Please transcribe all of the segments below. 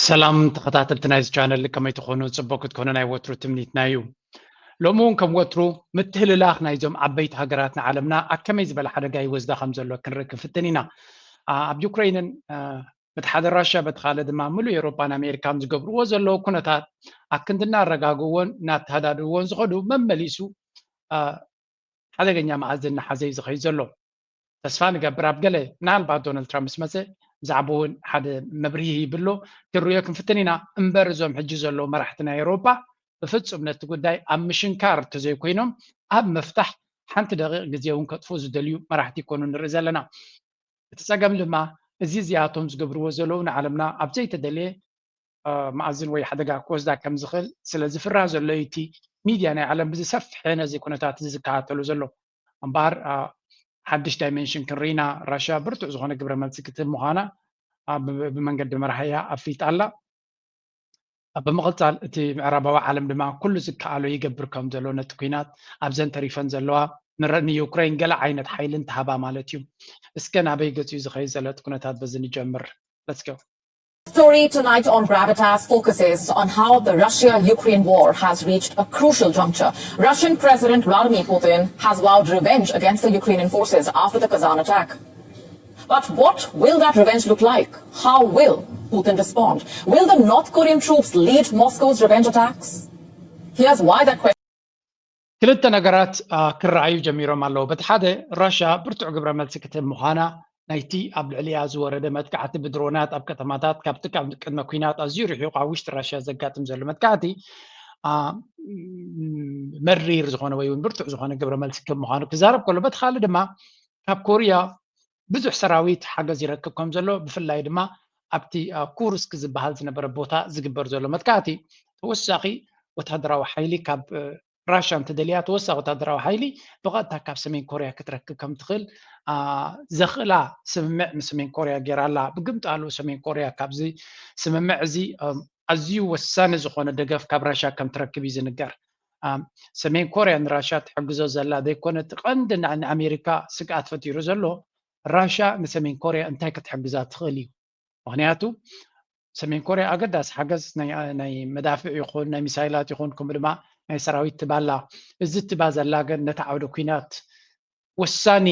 ሰላም ተኸታተልቲ ናይዚ ቻነል፣ ከመይ ትኾኑ? ጽቡቕ ክትኮኑ ናይ ወትሩ ትምኒትና እዩ። ሎሚ እውን ከም ወትሩ ምትህልላኽ ናይዞም ዓበይቲ ሃገራት ንዓለምና ኣብ ከመይ ዝበለ ሓደጋ ይወስዳ ከም ዘሎ ክንርኢ ክንፍትን ኢና። ኣብ ዩክሬንን በቲ ሓደ ራሽያ በቲ ካልእ ድማ ምሉእ ኤውሮጳን ኣሜሪካን ዝገብርዎ ዘለዉ ኩነታት ኣብ ክንዲ እናረጋግዎን እናተሃዳድእዎን ዝኸዱ መመሊሱ ሓደገኛ መኣዝን እናሓዘ እዩ ዝኸይድ ዘሎ። ተስፋ ንገብር ኣብ ገለ ምናልባት ዶናልድ ትራምፕ ምስ መፀ ብዛዕባ እውን ሓደ መብርሂ ይብሎ ክንሪኦ ክንፍትን ኢና። እምበር እዞም ሕጂ ዘለዉ መራሕቲ ናይ ኤውሮጳ ብፍጹም ነቲ ጉዳይ ኣብ ምሽንካር እንተዘይኮይኖም ኣብ ምፍታሕ ሓንቲ ደቂቕ ግዜ እውን ከጥፍኡ ዝደልዩ መራሕቲ ይኮኑ ንርኢ ዘለና። እቲ ጸገም ድማ እዚ እዚኣቶም ዝገብርዎ ዘለዉ ንዓለምና ኣብ ዘይተደልየ መኣዝን ወይ ሓደጋ ክወስዳ ከም ዝኽእል ስለ ዝፍራህ ዘሎ እዩ። እቲ ሚድያ ናይ ዓለም ብዝሰፍሐ ነዚ ኩነታት እዚ ዝከታተሎ ዘሎ። እምበኣር ሓድሽ ዳይሜንሽን ክንርኢና ራሽያ ብርቱዕ ዝኾነ ግብረ መልሲ ክትህብ ምዃና ብመንገዲ መራሕያ ኣፍሊጣ ኣላ። ብምቕጻል እቲ ምዕራባዊ ዓለም ድማ ኩሉ ዝከኣሎ ይገብር ከም ዘሎ ነቲ ኲናት ኣብዘን ተሪፈን ዘለዋ ንዩክሬን ገለ ዓይነት ሓይሊ እንተሃባ ማለት እዩ። እስከ ናበይ ገጽ እዩ ዝኸይድ ዘሎ እቲ ኩነታት በዚ ንጀምር። Let's go. Story tonight on Gravitas focuses on how the Russia-Ukraine war has reached a crucial juncture. Russian President Vladimir Putin has vowed revenge against the Ukrainian forces after the Kazan attack. But what will that revenge look like? How will Putin respond? Will the North Korean troops lead Moscow's revenge attacks? Here's why that question. ክልተ ነገራት ክረኣዩ ጀሚሮም ኣለዉ። በቲ ሓደ ራሽያ ብርቱዕ ግብረ መልሲ ክትህብ ምዃና ናይቲ ኣብ ልዕሊኣ ዝወረደ መጥቃዕቲ ብድሮናት ኣብ ከተማታት ካብቲ ቅድመ ኲናት ኣዝዩ ርሒቑ ኣብ ውሽጢ ራሽያ ዘጋጥም ዘሎ መጥቃዕቲ መሪር ዝኾነ ወይ እውን ብርቱዕ ዝኾነ ግብረ መልሲ ክህብ ምዃኑ ክዛረብ ከሎ በቲ ካልእ ድማ ካብ ኮርያ ብዙሕ ሰራዊት ሓገዝ ይረክብ ከም ዘሎ ብፍላይ ድማ ኣብቲ ኩርስክ ዝበሃል ዝነበረ ቦታ ዝግበር ዘሎ መጥቃዕቲ ተወሳኺ ወታደራዊ ሓይሊ ካብ ራሽያ እንተደልያ ተወሳኺ ወታደራዊ ሓይሊ ብቐጥታ ካብ ሰሜን ኮርያ ክትረክብ ከም ትኽእል ዘኽእላ ስምምዕ ምስ ሰሜን ኮርያ ገይራ ኣላ። ብግምጣሉ ሰሜን ኮርያ ካብዚ ስምምዕ እዚ ኣዝዩ ወሳኒ ዝኾነ ደገፍ ካብ ራሽያ ከም ትረክብ እዩ ዝንገር። ሰሜን ኮርያ ንራሽያ ትሕግዞ ዘላ ዘይኮነ እቲ ቀንዲ ንኣሜሪካ ስግኣት ፈጢሩ ዘሎ ራሽያ ንሰሜን ኮርያ እንታይ ክትሕግዛ ትኽእል እዩ። ምኽንያቱ ሰሜን ኮርያ ኣገዳሲ ሓገዝ ናይ መዳፍዕ ይኹን ናይ ሚሳይላት ይኹን ከምኡ ድማ ናይ ሰራዊት ትባላ። እዚ ትባ ዘላ ግን ነቲ ዓውደ ኲናት ወሳኒ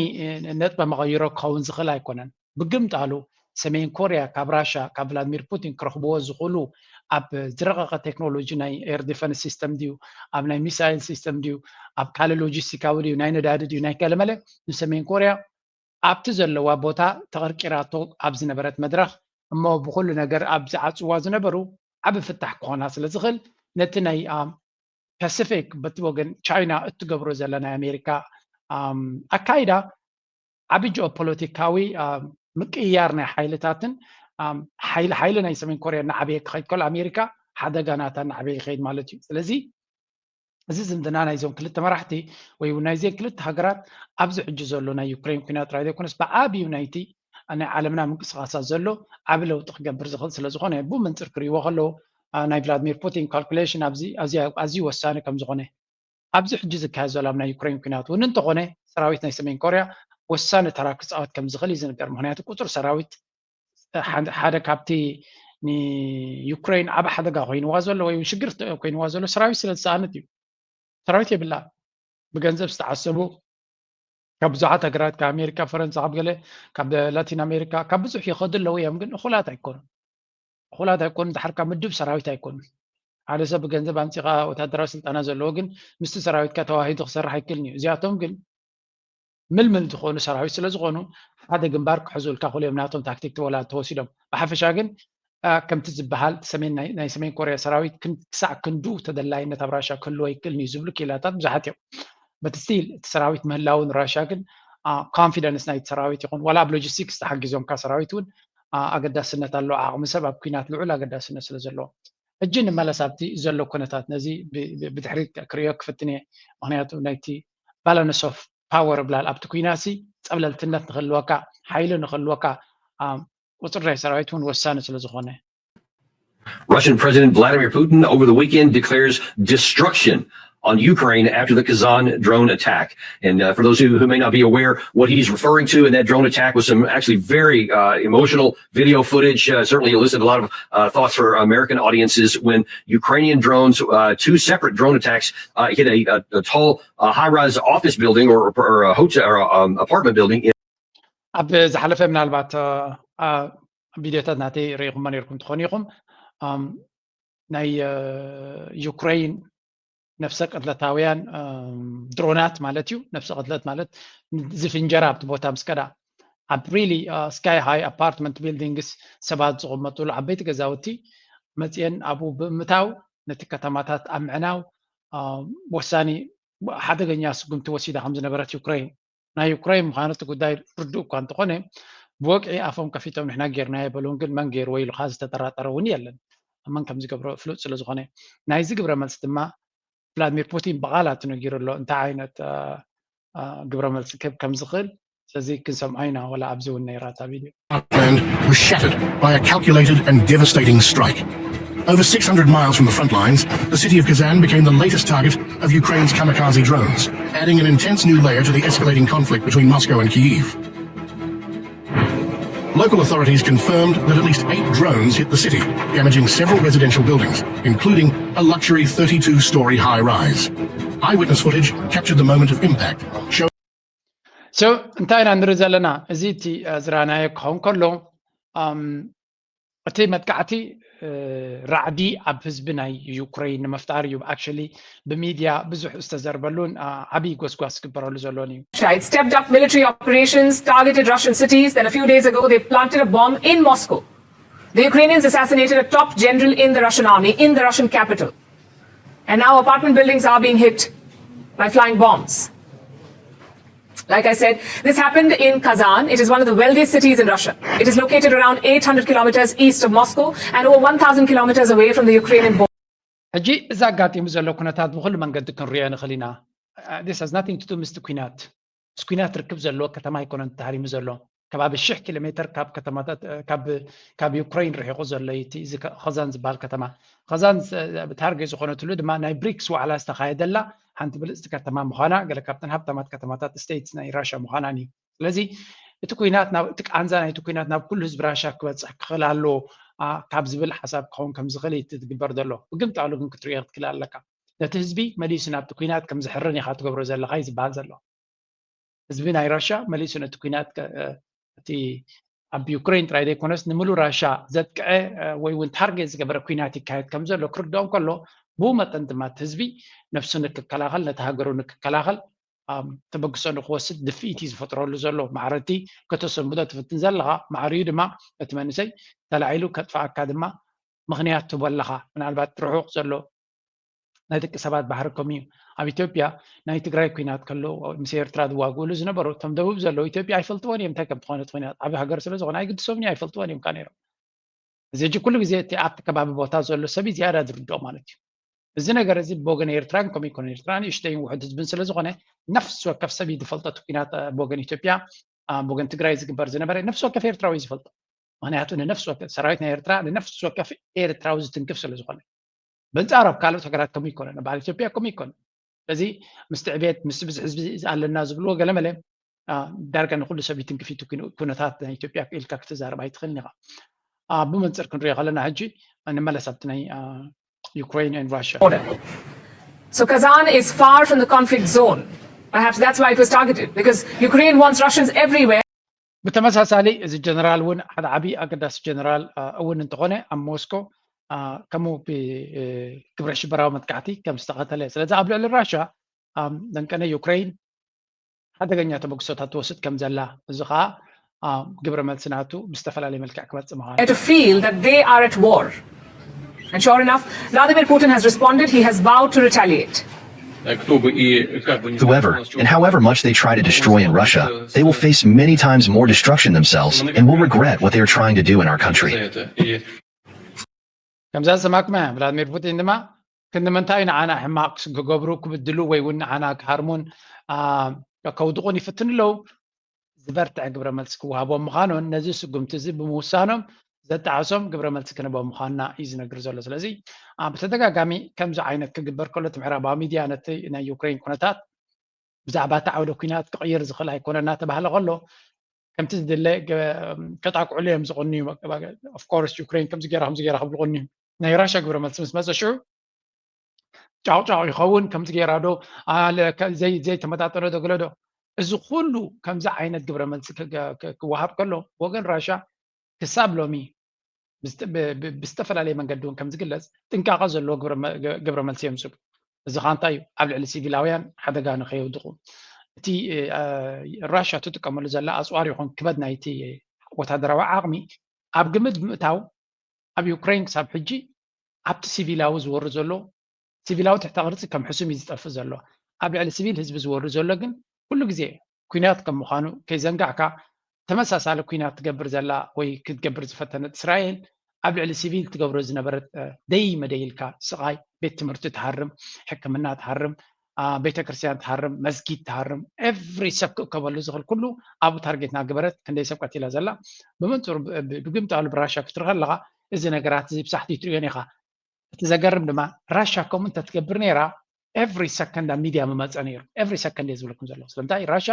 ነጥበ መቐይሮ ክኸውን ዝኽእል ኣይኮነን። ብግምጣሉ ሰሜን ኮርያ ካብ ራሻ ካብ ቭላድሚር ፑቲን ክረኽብዎ ዝኽእሉ ኣብ ዝረቐቐ ቴክኖሎጂ ናይ ኤር ዲፈንስ ሲስተም ድዩ፣ ኣብ ናይ ሚሳይል ሲስተም ድዩ፣ ኣብ ካልእ ሎጂስቲካዊ ድዩ፣ ናይ ነዳዲ ድዩ፣ ናይ ገለመለ ንሰሜን ኮርያ ኣብቲ ዘለዋ ቦታ ተቐርቂራቶ ኣብ ዝነበረት መድረኽ እሞ ብኹሉ ነገር ኣብ ዝዓፅዋ ዝነበሩ ዓቢ ፍታሕ ክኾና ስለ ዝኽእል ነቲ ናይ ፓሲፊክ በቲ ወገን ቻይና እትገብሮ ዘላ ናይ ኣሜሪካ ኣካይዳ ዓቢ ጂኦፖለቲካዊ ምቅይያር ናይ ሓይልታትን ሓይሊ ሓይሊ ናይ ሰሜን ኮርያ እናዓበየ ክኸይድ ከሎ ኣሜሪካ ሓደጋ ናታ እናዓበየ ይኸይድ ማለት እዩ። ስለዚ እዚ ዝምድና ናይዞም ክልተ መራሕቲ ወይ እውን ናይዘን ክልተ ሃገራት ኣብዚ ሕጂ ዘሎ ናይ ዩክሬን ኩናት ጥራይ ዘይኮነስ ብዓብዩ ናይቲ ናይ ዓለምና ምንቅስቃሳት ዘሎ ዓቢ ለውጢ ክገብር ዝኽእል ስለ ዝኾነ ብመንፅር ክሪእዎ ከለዉ ናይ ቭላድሚር ፑቲን ካልኩሌሽን ኣብዚ ኣዝዩ ወሳኒ ከም ዝኾነ ኣብዚ ሕጂ ዝካየድ ዘሎ ኣብ ናይ ዩክሬን ኩናት እውን እንተኾነ ሰራዊት ናይ ሰሜን ኮርያ ወሳኒ ተራ ክፃወት ከም ዝኽእል እዩ ዝንገር። ምክንያቱ ቁፅር ሰራዊት ሓደ ካብቲ ንዩክሬን ዓብ ሓደጋ ኮይንዋ ዘሎ ወይ ሽግር ኮይንዋ ዘሎ ሰራዊት ስለ ዝሰኣነት እዩ። ሰራዊት የብላ። ብገንዘብ ዝተዓሰቡ ካብ ብዙሓት ሃገራት ካብ ኣሜሪካ፣ ፈረንሳ፣ ካብ ገለ ካብ ላቲን ኣሜሪካ ካብ ብዙሕ ይኸዱ ኣለዉ እዮም፣ ግን እኹላት ኣይኮኑን። እኹላት ኣይኮኑን። ድሓር ካብ ምድብ ሰራዊት ኣይኮኑን። ሓደ ሰብ ብገንዘብ ኣምፂኻ ወታደራዊ ስልጠና ዘለዎ ግን ምስቲ ሰራዊትካ ተዋሂዱ ክሰርሕ ኣይክልን እዩ። እዚኣቶም ግን ምልምል ዝኾኑ ሰራዊት ስለ ዝኾኑ ሓደ ግንባር ክሕዙልካ ክእሉ እዮም ናቶም ታክቲክ ተወላ ተወሲዶም። ብሓፈሻ ግን ከምቲ ዝበሃል ሰሜን ናይ ሰሜን ኮርያ ሰራዊት ክሳዕ ክንዱ ተደላይነት ኣብ ራሻ ክህልዎ ይክእል እዩ ዝብሉ ኪላታት ብዙሓት እዮም። በቲ ስቲል እቲ ሰራዊት ምህላውን ራሻ ግን ኮንፊደንስ ናይቲ ሰራዊት ይኹን ዋላ ኣብ ሎጂስቲክስ ተሓጊዞምካ ሰራዊት እውን ኣገዳስነት ኣለዎ። ዓቕሚ ሰብ ኣብ ኩናት ልዑል ኣገዳስነት ስለ ዘለዎ ሕጂ ንመለስ ኣብቲ ዘሎ ኩነታት ነዚ ብድሕሪት ክርእዮ ክፍትን እየ። ምክንያቱ ናይቲ ባላንስ ኦፍ ፓወር ብላል ኣብቲ ኩናሲ ፀብለልትነት ንክህልወካ ሓይሊ ንክህልወካ ቁፅሪ ናይ ሰራዊት እውን ወሳኒ ስለ ዝኾነ Russian President Vladimir Putin over the weekend declares destruction on Ukraine after the Kazan drone attack. And uh, for those who, who may not be aware, what he's referring to in that drone attack was some actually very uh, emotional video footage. Uh, certainly elicited a lot of uh, thoughts for American audiences when Ukrainian drones, uh, two separate drone attacks, uh, hit a, a, a tall uh, high-rise office building or, or a hotel or a, um, apartment building. ኣብ ዝሓለፈ ምናልባት ቪዲዮታት ናተይ ርኢኹሞ ነርኩም ትኾኑ ኢኹም። ናይ ዩክሬን ነፍሰ ቅትለታውያን ድሮናት ማለት እዩ። ነፍሰ ቅትለት ማለት ዝፍንጀራ ኣብቲ ቦታ ምስ ከዳ ኣብ really sky high apartment buildings ሰባት ዝቕመጥሉ ዓበይቲ ገዛውቲ መፅየን ኣብኡ ብምእታው ነቲ ከተማታት ኣብ ምዕናው ወሳኒ ሓደገኛ ስጉምቲ ወሲዳ ከም ዝነበረት ዩክሬን ናይ ዩክሬን ምዃኑ እቲ ጉዳይ ርዱእ እኳ እንተኾነ ብወግዒ ኣፎም ከፊቶም ንሕና ጌርናዮ ኣይበሉን። ግን መን ገይርዎ ኢሉካ ዝተጠራጠረ እውን የለን። መን ከም ዝገብሮ ፍሉጥ ስለ ዝኾነ ናይዚ ግብረ መልሲ ድማ ቭላድሚር ፑቲን ብቓላት ነጊሩ ኣሎ እንታይ ዓይነት ግብረ መልሲ ክህብ ከም ዝኽእል። ስለዚ ክንሰምዖ ኢና ወላ ኣብዚ እውን ነይራ እታ ቪድዮ። Land was shattered by a calculated and devastating strike. Over six hundred miles from the front lines, the city of Kazan became the latest target of Ukraine's kamikaze drones, adding an intense new layer to the escalating conflict between Moscow and Kyiv. Local authorities confirmed that at least eight drones hit the city, damaging several residential buildings, including a luxury thirty-two story high rise. Eyewitness footage captured the moment of impact, showing so እንታይ ኢና ንርኢ ዘለና? እዚ እቲ ዝረኣናዮ ክኸውን ከሎ እቲ መጥቃዕቲ ራዕዲ ኣብ ህዝቢ ናይ ዩክሬን ንምፍጣር እዩ actually ብሚድያ ብዙሕ ዝተዘርበሉን ዓብዪ ጎስጓስ ዝግበረሉ ዘሎን እዩ። It stepped up military operations, targeted Russian cities, then a few days ago they planted a bomb in Moscow. The Ukrainians assassinated a top general in the Russian army, in the Russian capital. And now apartment buildings are being hit by flying bombs. Like I said, this happened in Kazan. It is one of the wealthiest cities in Russia. It is located around eight hundred kilometers east of Moscow and over one thousand kilometers away from the Ukrainian border. ሕጂ እዚ ኣጋጢሙ ዘሎ ኩነታት ብኩሉ መንገዲ ክንሪኦ ንኽእል ኢና። This has nothing to do ምስቲ ኩናት ምስ ኩናት ርክብ ዘለዎ ከተማ ኣይኮነን ተሃሪሙ ዘሎ። ከባቢ ሽሕ ኪሎ ሜትር ካብ ከተማታት ካብ ዩክሬን ርሒቑ ዘሎ እዩ እቲ እዚ ከዛን ዝበሃል ከተማ። ከዛን ታርጌት ዝኾነትሉ ድማ ናይ ብሪክስ ዋዕላ ዝተኻየደላ ሓንቲ ብልፅቲ ከተማ ምዃና ገለ ካብተን ሃብታማት ከተማታት ስቴትስ ናይ ራሽያ ምዃናን እዩ። ስለዚ እቲ ኩናት ናብ እቲ ቃንዛ ናይቲ ኩናት ናብ ኩሉ ህዝቢ ራሽያ ክበፅሕ ክኽእል ኣለዎ ካብ ዝብል ሓሳብ ክኸውን ከም ዝኽእል እዩ ዝግበር ዘሎ። ብግምጣሉ ግን ክትሪኦ ክትክእል ኣለካ። ነቲ ህዝቢ መሊሱ ናብቲ ኩናት ከም ዝሕርን ኢኻ ትገብሮ ዘለኻ እዩ ዝበሃል ዘሎ። ህዝቢ ናይ ራሽያ መሊሱ ነቲ ኩናት እቲ ኣብ ዩክሬን ጥራይ ዘይኮነስ ንምሉ ራሽያ ዘጥቅዐ ወይ እውን ታርጌት ዝገበረ ኩናት ይካየድ ከም ዘሎ ክርድኦ እንከሎ ብኡ መጠን ድማ እቲ ህዝቢ ነብሱ ንክከላኸል ነቲ ሃገሩ ንክከላኸል ተበግሶ ንክወስድ ድፍኢት እዩ ዝፈጥረሉ ዘሎ። ማዕረ እቲ ከተሰንብዶ ትፍትን ዘለኻ ማዕሪኡ ድማ እቲ መንእሰይ ተላዒሉ ከጥፍኣካ ድማ ምኽንያት ትህቦ ኣለኻ። ምናልባት ርሑቕ ዘሎ ናይ ደቂ ሰባት ባህሪ ከምኡ እዩ። ኣብ ኢትዮጵያ ናይ ትግራይ ኩናት ከሎ ምስ ኤርትራ ዝዋግእሉ ዝነበሩ እቶም ደቡብ ዘለዉ ኢትዮጵያ ኣይፈልጥዎን እዮም እንታይ ከም ዝኾነ እቲ ኩናት ዓብዪ ሃገር ስለ ዝኾነ ኣይግድሶምን እዩ ኣይፈልጥዎን እዮም ከኣ ነይሮም። እዚ ሕጂ ኩሉ ግዜ እቲ ኣብቲ ከባቢ ቦታ ዘሎ ሰብ እዩ ዝያዳ ዝርድኦ ማለት እዩ። እዚ ነገር እዚ ብወገን ኤርትራን ከምኡ ይኮነ ኤርትራ ንእሽተይን ውሑድ ህዝብን ስለ ዝኾነ ነፍሲ ወከፍ ሰብ እዩ ዝፈልጦ እቲ ኩናት ብወገን ኢትዮጵያ ብወገን ትግራይ ዝግበር ዝነበረ ነፍሲ ወከፍ ኤርትራዊ እዩ ዝፈልጦ። ምክንያቱ ንነፍሲ ወከፍ ሰራዊት ናይ ኤርትራ ንነፍሲ ወከፍ ኤርትራዊ ዝትንክፍ ስለ ዝኾነ በንጻሩ ኣብ ካልኦት ሃገራት ከምኡ ይኮነን ኣብ በዓል ኢትዮጵያ ከምኡ ይኮነን። ስለዚ ምስቲ ዕቤት ምስቲ ብዙሕ ህዝቢ ኣለና ዝብልዎ ገለመለ ዳርጋ ንኩሉ ሰብ ይትንክፍ እዩ። ኩነታት ናይ ኢትዮጵያ ኢልካ ክትዛረብ ኣይትኽእልን ኢኻ። ብመንፅር ክንሪኦ ከለና ሕጂ ንመለስ ኣብቲ ናይ Ukraine and Russia. So Kazan is far from the conflict zone. Perhaps that's why it was targeted, because Ukraine wants Russians everywhere. ብተመሳሳሊ እዚ ጀነራል እውን ሓደ ዓብዪ ኣገዳሲ ጀነራል እውን እንተኾነ ኣብ ሞስኮ ከምኡ ብግብረ ሽበራዊ መጥቃዕቲ ከም ዝተቐተለ ስለዚ ኣብ ልዕሊ ራሽያ ደንቀነ ዩክሬን ሓደገኛ ተበግሶታት ትወስድ ከም ዘላ እዚ ከዓ ግብረ መልሲ ናቱ ብዝተፈላለየ መልክዕ ክመፅእ ምዃኑ to feel that they are at war. And sure enough, Vladimir Putin has responded. He has vowed to retaliate. Whoever and however much they try to destroy in Russia, they will face many times more destruction themselves and will regret what they are trying to do in our country. ከምዛ ዝሰማዕኩም ቭላድሚር ፑቲን ድማ ክንዲ ምንታይ ንዓና ሕማቕ ክገብሩ ክብድሉ ወይ እውን ንዓና ክሃርሙን ከውድቑን ይፍትኑ ኣለዉ። ዝበርትዐ ግብረ መልሲ ክወሃቦም ምዃኑን ነዚ ስጉምቲ እዚ ብምውሳኖም ዘጣዕሶም ግብረ መልሲ ክንቦም ምዃንና እዩ ዝነግር ዘሎ። ስለዚ ብተደጋጋሚ ከምዚ ዓይነት ክግበር ከሎ እቲ ምዕራባዊ ሚድያ ነቲ ናይ ዩክሬን ኩነታት ብዛዕባ እቲ ዓውደ ኩናት ክቕይር ዝኽእል ኣይኮነ እናተባህለ ከሎ ከምቲ ዝድለ ከጣቅዕሉ እዮም ዝቕንዩ። ኦፍኮርስ ዩክሬን ከምዚ ገይራ ከምዚ ገይራ ክብሉ ቅንዩ። ናይ ራሻ ግብረ መልሲ ምስ መፀ ሽዑ ጫውጫው ይኸውን ከምዚ ገይራ ዶ ዘይተመጣጠነ ዶ ገለ ዶ? እዚ ኩሉ ከምዚ ዓይነት ግብረ መልሲ ክወሃብ ከሎ ወገን ራሻ ክሳብ ሎሚ ብዝተፈላለየ መንገዲ እውን ከም ዝግለፅ ጥንቃቐ ዘለዎ ግብረ መልሲ የምፅኡ። እዚ ከዓ እንታይ እዩ? ኣብ ልዕሊ ሲቪላውያን ሓደጋ ንከየውድቑ እቲ ራሻ ትጥቀመሉ ዘላ ኣፅዋር ይኹን ክበድ ናይቲ ወታደራዊ ዓቕሚ ኣብ ግምት ብምእታው ኣብ ዩክሬን ክሳብ ሕጂ ኣብቲ ሲቪላዊ ዝወርድ ዘሎ ሲቪላዊ ትሕተ ቅርፂ ከም ሕሱም እዩ ዝጠፍእ ዘሎ። ኣብ ልዕሊ ሲቪል ህዝቢ ዝወርድ ዘሎ ግን ኩሉ ግዜ ኩናት ከም ምዃኑ ከይዘንጋዕካ ተመሳሳሊ ኩናት ትገብር ዘላ ወይ ክትገብር ዝፈተነት እስራኤል ኣብ ልዕሊ ሲቪል ትገብሮ ዝነበረት ደይ መደይ ኢልካ ስቓይ ቤት ትምህርቲ ትሃርም፣ ሕክምና ትሃርም፣ ቤተክርስትያን ትሃርም፣ መስጊድ ትሃርም፣ ኤቭሪ ሰብ ክእከበሉ ዝኽእል ኩሉ ኣብኡ ታርጌት እናገበረት ክንደይ ሰብ ቀቲላ ዘላ። ብመንፅሩ ብግምጣሉ ብራሻ ክትርኢ ከለኻ እዚ ነገራት እዚ ብሳሕቲ ትርእዮን ኢኻ። እቲ ዘገርም ድማ ራሻ ከምኡ እንተትገብር ነይራ ኤቭሪ ሰከንድ ኣብ ሚድያ ምመፀ ነይሩ። ኤቭሪ ሰከንድ እየ ዝብለኩም ዘለኹ። ስለምንታይ ራሻ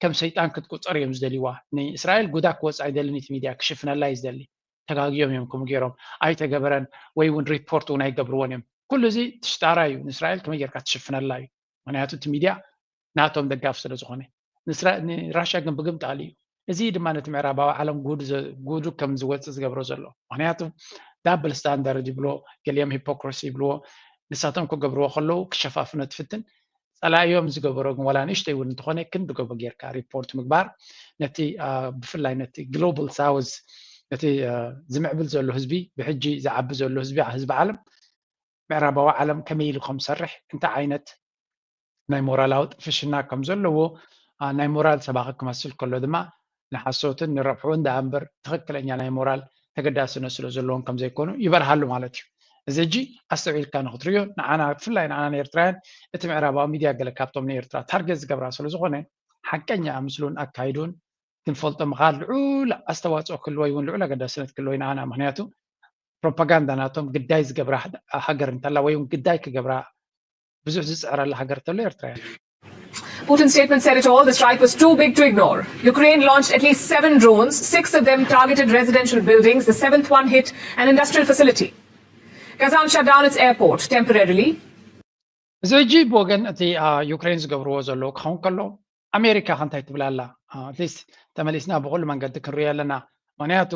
ከም ሰይጣን ክትቁፀር እዮም ዝደልይዋ። ንእስራኤል ጉዳ ክወፅእ ኣይደልን፣ እቲ ሚድያ ክሽፍነላ እዩ ዝደሊ። ተጋግዮም እዮም ከምኡ ገይሮም። ኣይተገበረን ወይ እውን ሪፖርት እውን ኣይገብርዎን እዮም። ኩሉ እዚ ትሽጣራ እዩ። ንእስራኤል ከመይ ጌርካ ትሽፍነላ እዩ። ምክንያቱ እቲ ሚድያ ናቶም ደጋፊ ስለ ዝኾነ ንራሻ ግን ብግምጣል እዩ። እዚ ድማ ነቲ ምዕራባዊ ዓለም ጉዱ ከም ዝወፅእ ዝገብሮ ዘሎ። ምክንያቱ ዳብል ስታንዳርድ ይብልዎ፣ ገሊኦም ሂፖክሪሲ ይብልዎ። ንሳቶም ክገብርዎ ከለዉ ክሸፋፍኖ ትፍትን። ፀላእዮም ዝገበሮ ግን ዋላ ንእሽተይ እውን እንተኾነ ክንዲ ጎቦ ጌርካ ሪፖርት ምግባር ነቲ ብፍላይ ነቲ ግሎባል ሳውዝ ነቲ ዝምዕብል ዘሎ ህዝቢ ብሕጂ ዝዓቢ ዘሎ ህዝቢ ህዝቢ ዓለም ምዕራባዊ ዓለም ከመይ ኢሉ ከም ዝሰርሕ እንታይ ዓይነት ናይ ሞራላዊ ጥፍሽና ከም ዘለዎ ናይ ሞራል ሰባኺ ክመስል ከሎ ድማ ንሓሶትን ንረብሕኡ እንዳ እምበር ትኽክለኛ ናይ ሞራል ተገዳስነት ስለ ዘለዎም ከም ዘይኮኑ ይበርሃሉ ማለት እዩ። እዚ ሕጂ ኣስተውዒልካ ንክትርእዮ ንዓና ብፍላይ ንዓና ንኤርትራውያን እቲ ምዕራባዊ ሚድያ ገለ ካብቶም ንኤርትራ ታርጌት ዝገብራ ስለ ዝኾነ ሓቀኛ ምስሉን ኣካይዱን ክንፈልጦ ምኽኣል ልዑል ኣስተዋፅኦ ክህልዎ ወይ እውን ልዑል ኣገዳስነት ክህልዎ ንዓና። ምክንያቱ ፕሮፓጋንዳ ናቶም ግዳይ ዝገብራ ሃገር እንተላ ወይ እውን ግዳይ ክገብራ ብዙሕ ዝፅዕረላ ሃገር እንተሎ ኤርትራ እያ። Putin's statement said it all. The strike was too big to ignore. Ukraine launched at least seven drones. Six of them targeted residential buildings. The seventh one hit an industrial facility. Kazan shut down its airport temporarily. እዚ ሕጂ ብወገን እቲ ዩክሬን ዝገብርዎ ዘለዉ ክኸውን ከሎ ኣሜሪካ ከ እንታይ ትብል ኣላ? ኣትሊስት ተመሊስና ብኩሉ መንገዲ ክንሪኦ ኣለና። ምክንያቱ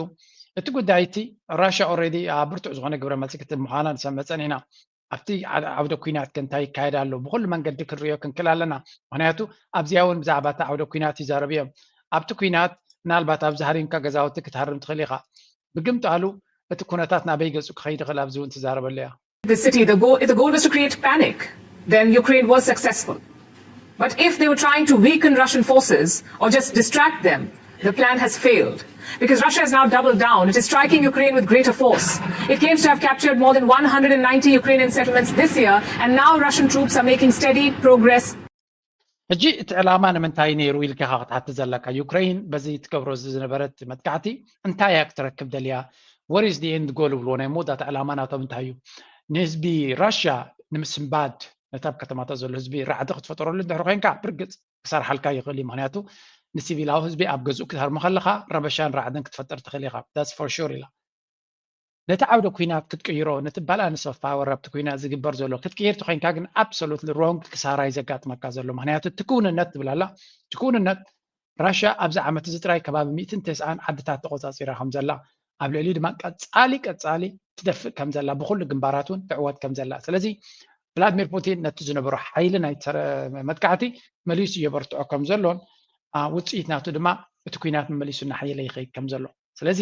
እቲ ጉዳይ እቲ ራሽያ ኦልሬዲ ኣብ ብርቱዕ ዝኾነ ግብረ መልሲ ክትህብ ምዃና ንሰምዕ ጸኒሕና። ኣብቲ ዓውደ ኲናት ከ እንታይ ይካየድ ኣሎ? ብኹሉ መንገዲ ክንሪኦ ክንክእል ኣለና። ምኽንያቱ ኣብዚኣ እውን ብዛዕባ እቲ ዓውደ ኲናት ይዛረቡ እዮም። ኣብቲ ኲናት ምናልባት ኣብዚ ሃሪምካ ገዛውቲ ክትሃርም ትኽእል ኢኻ። ብግምጣሉ እቲ ኩነታት ናበይ ገጹ ክኸይድ ይኽእል ኣብዚ እውን ትዛረበሉ እያ። The city, the goal, if the goal was to create panic, then Ukraine was successful. But if they were trying to weaken Russian forces or just distract them, the plan has failed. Because Russia has now doubled down. It is striking Ukraine with greater force. It claims to have captured more than one hundred and ninety Ukrainian settlements this year, and now Russian troops are making steady progress. ሕጂ እቲ ዕላማ ንምንታይ ነይሩ ኢልካ ኢኻ ክትሓትት ዘለካ? ዩክሬን በዚ ትገብሮ ዝነበረት መጥቃዕቲ እንታይ እያ ክትረክብ ደልያ? What is the end goal ይብልዎ፣ ናይ መወዳእታ ዕላማ ናቶም እንታይ እዩ? ንህዝቢ ራሽያ ንምስንባድ ነቲ ኣብ ከተማታት ዘሎ ህዝቢ ራዕዲ ክትፈጠረሉ እንድሕር ኮይንካ ብርግፅ ክሰርሓልካ ይኽእል እዩ። ምክንያቱ ንሲቪላዊ ህዝቢ ኣብ ገዝኡ ክትሃርሞ ከለኻ ረበሻን ራዕድን ክትፈጥር ትኽእል ኢኻ። That's for sure ኢላ። ነቲ ዓውደ ኲናት ክትቅይሮ፣ ነቲ ባላንስ ኦፍ ፓወር ኣብቲ ኲናት ዝግበር ዘሎ ክትቅይር ተኮይንካ ግን absolutely wrong፣ ክሳራ እዩ ዘጋጥመካ ዘሎ። ምክንያቱ እቲ ክውንነት ትብል ኣላ። እቲ ክውንነት ራሽያ ኣብዚ ዓመት እዚ ጥራይ ከባቢ ሚእትን ተስዓን ዓድታት ተቆጻጺራ ከም ዘላ፣ ኣብ ልዕሊኡ ድማ ቀጻሊ ቀጻሊ ትደፍእ ከም ዘላ፣ ብኩሉ ግንባራት እውን ትዕወት ከም ዘላ። ስለዚ ቭላድሚር ፑቲን ነቲ ዝነበሮ ሓይሊ ናይ መጥቃዕቲ መሊሱ የበርትዖ ከም ዘሎን ውፅኢት ናቱ ድማ እቲ ኲናት መመሊሱ እናሓየለ ይኸይድ ከም ዘሎ። ስለዚ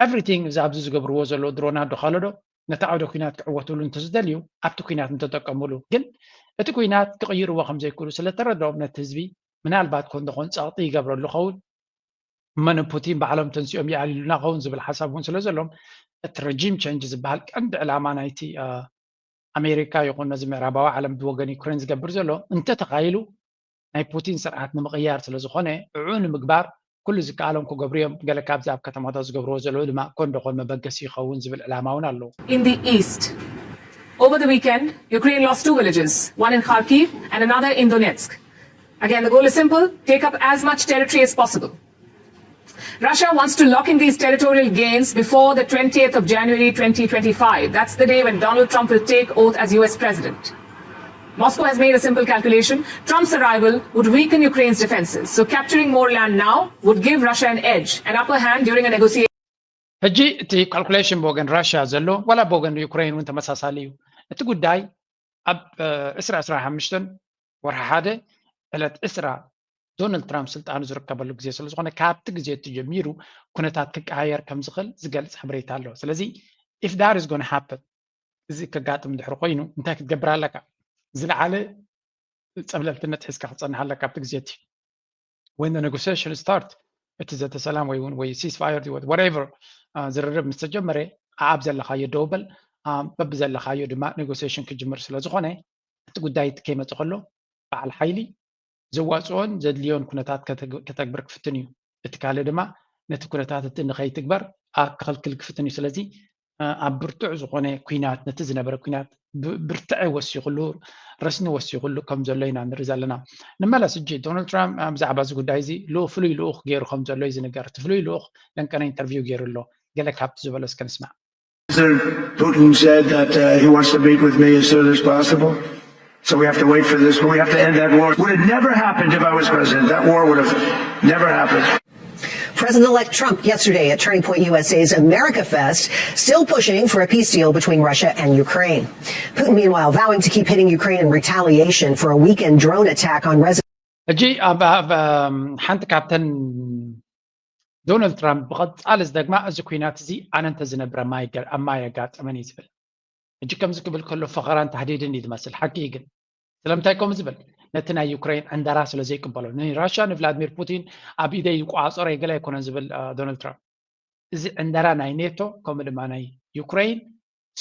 everything እዚ ኣብዚ ዝገብርዎ ዘለዉ ድሮናት ዶ ካልኦ ዶ ነቲ ዓውደ ኲናት ክዕወትሉ እንተዝደልዩ ኣብቲ ኲናት እንተጠቀምሉ፣ ግን እቲ ኲናት ክቕይርዎ ከም ዘይክእሉ ስለተረድኦም ነቲ ህዝቢ ምናልባት ኮን ደኾን ጸቕጢ ይገብረሉ ኸውን፣ እመን ፑቲን ባዕሎም ተንሲኦም ይኣልዩልና ኸውን ዝብል ሓሳብ እውን ስለ ዘሎም እቲ ረጂም ቸንጅ ዝበሃል ቀንዲ ዕላማ ናይቲ ኣሜሪካ ይኹን ነዚ ምዕራባዊ ዓለም ብወገን ዩክሬን ዝገብር ዘሎ እንተተኻይሉ ናይ ፑቲን ስርዓት ንምቕያር ስለ ዝኾነ ዕዑ ንምግባር ኩሉ ዝከኣሎም ክገብሩ እዮም። ገለ ካብዚ ኣብ ከተማታት ዝገብርዎ ዘለዉ ድማ ኮን ደኾን መበገሲ ይኸውን ዝብል ዕላማ እውን ኣለዎ። In the east. Over the weekend, Ukraine lost two villages, one in Kharkiv and another in Donetsk. Again, the goal is simple: take up as much territory as possible. Russia wants to lock in these territorial gains before the twentieth of January twenty twenty-five. That's the day when Donald Trump will take oath as U S president. Moscow has made a simple calculation. Trump's arrival would weaken Ukraine's defenses. So capturing more land now would give Russia an edge, an upper hand during a negotiation. ሕጂ እቲ ካልኩሌሽን ብወገን ራሽያ ዘሎ ዋላ ብወገን ዩክሬን እውን ተመሳሳሊ እዩ። እቲ ጉዳይ ኣብ ዕስራ ዕስራ ሓሙሽተን ወርሒ ሓደ ዕለት ዕስራ ዶናልድ ትራምፕ ስልጣኑ ዝርከበሉ ግዜ ስለ ዝኾነ ካብቲ ግዜ እቲ ጀሚሩ ኩነታት ክቀያየር ከም ዝኽእል ዝገልጽ ሓበሬታ ኣሎ። ስለዚ if that is going to happen እዚ ከጋጥም ድሕሪ ኮይኑ እንታይ ክትገብር ኣለካ? ዝለዓለ ጸብለልትነት ሒዝካ ክትጸንሕ ኣለካ ኣብቲ ግዜ እቲ። When the negotiation start እቲ ዘተ ሰላም ወይ እውን ወይ ceasefire ወይ whatever ዝርርብ ምስ ተጀመረ ኣብ ዘለኻዮ ደው በል በብዘለኻዮ ድማ negotiation ክጅምር ስለ ዝኾነ እቲ ጉዳይ እቲ ከይመጽእ ከሎ በዓል ሓይሊ ዘዋፅኦን ዘድልዮን ኩነታት ከተግብር ክፍትን እዩ። እቲ ካልእ ድማ ነቲ ኩነታት እቲ ንኸይትግበር ክኸልክል ክፍትን እዩ። ስለዚ ኣብ ብርቱዕ ዝኾነ ኩናት ነቲ ዝነበረ ኩናት ብርትዐ ወሲኹሉ ረስኒ ወሲኹሉ ከም ዘሎ ኢና ንርኢ ዘለና። ንመለስ እጂ ዶናልድ ትራምፕ ብዛዕባ እዚ ጉዳይ እዚ ፍሉይ ልኡኽ ገይሩ ከም ዘሎ እዩ ዝንገር። እቲ ፍሉይ ልኡኽ ለንቀነ ኢንተርቪው ገይሩ ኣሎ። ገለ ካብቲ ዝበሎ እስከ ንስማዕ። President Putin said that uh, he wants to meet with me as soon as possible. So we have to wait for this, but we have to end that war. Would have never happened if I was president. That war would have never happened. President-elect Trump yesterday at Turning Point U S A's America Fest, still pushing for a peace deal between Russia and Ukraine. Putin, meanwhile, vowing to keep hitting Ukraine in retaliation for a weekend drone attack on residents. ሕጂ ኣብ ኣብ ሓንቲ ካብተን ዶናልድ ትራምፕ ብቐጻሊ ዝደግማ እዚ ኩናት እዚ ኣነ እንተዝነብር ኣብ ማይ ኣጋጠመን እዩ ዝብል። ሕጂ ከምዚ ክብል ከሎ ፈኸራን ታህዲድን እዩ ዝመስል። ሓቂ እዩ ግን ስለምንታይ ከምኡ ዝብል? ነቲ ናይ ዩክሬን ዕንደራ ስለ ዘይቅበሎ። ንራሽያ ንቭላድሚር ፑቲን ኣብ ኢደይ ይቆጻጸሮ ገለ ኣይኮነን ዝብል ዶናልድ ትራምፕ። እዚ ዕንደራ ናይ ኔቶ ከምኡ ድማ ናይ ዩክሬን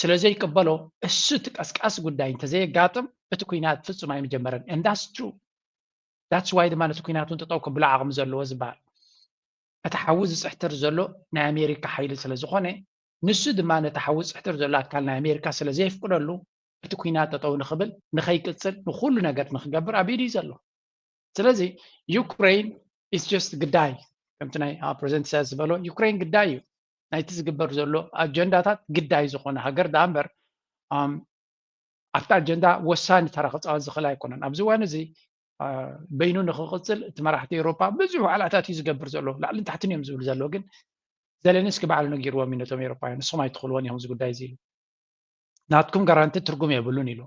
ስለ ዘይቅበሎ እሱ እቲ ቀስቃሲ ጉዳይ እንተዘየጋጥም እቲ ኩናት ፍጹም ኣይምጀመረን። And that's true. That's why ድማ ነቲ ኩናት እውን ጠጠው ከብሎ ዓቕሚ ዘለዎ ዝበሃል እቲ ሓዊ ዝፅሕትር ዘሎ ናይ ኣሜሪካ ሓይሊ ስለ ዝኾነ ንሱ ድማ ነቲ ሓዊ ዝፅሕትር ዘሎ ኣካል ናይ ኣሜሪካ ስለ ዘየፍቅደሉ እቲ ኩናት ጠጠው ንኽብል ንኸይቅፅል ንኩሉ ነገር ንክገብር ኣብ ኢዱ እዩ ዘሎ። ስለዚ ዩክሬን is just ግዳይ ከምቲ ናይ ፕረዚደንት ኢሳያስ ዝበሎ ዩክሬን ግዳይ እዩ ናይቲ ዝግበር ዘሎ ኣጀንዳታት ግዳይ ዝኾነ ሃገር ደኣ እምበር ኣብቲ ኣጀንዳ ወሳኒ ተራ ክፃወት ዝኽእል ኣይኮነን። ኣብዚ እዋን እዚ በይኑ ንክቕፅል እቲ መራሕቲ ኤውሮፓ ብዙሕ ዋዕላታት እዩ ዝገብር ዘሎ። ላዕልን ታሕትን እዮም ዝብል ዘሎ። ግን ዘለንስኪ ባዕሉ ነጊርዎም እዩ ነቶም ኤውሮፓውያን፣ ንስኹም ኣይትኽእልዎን ኢኹም እዚ ጉዳይ እዚ ኢሉ። ናትኩም ጋራንቲ ትርጉም የብሉን ኢሉ።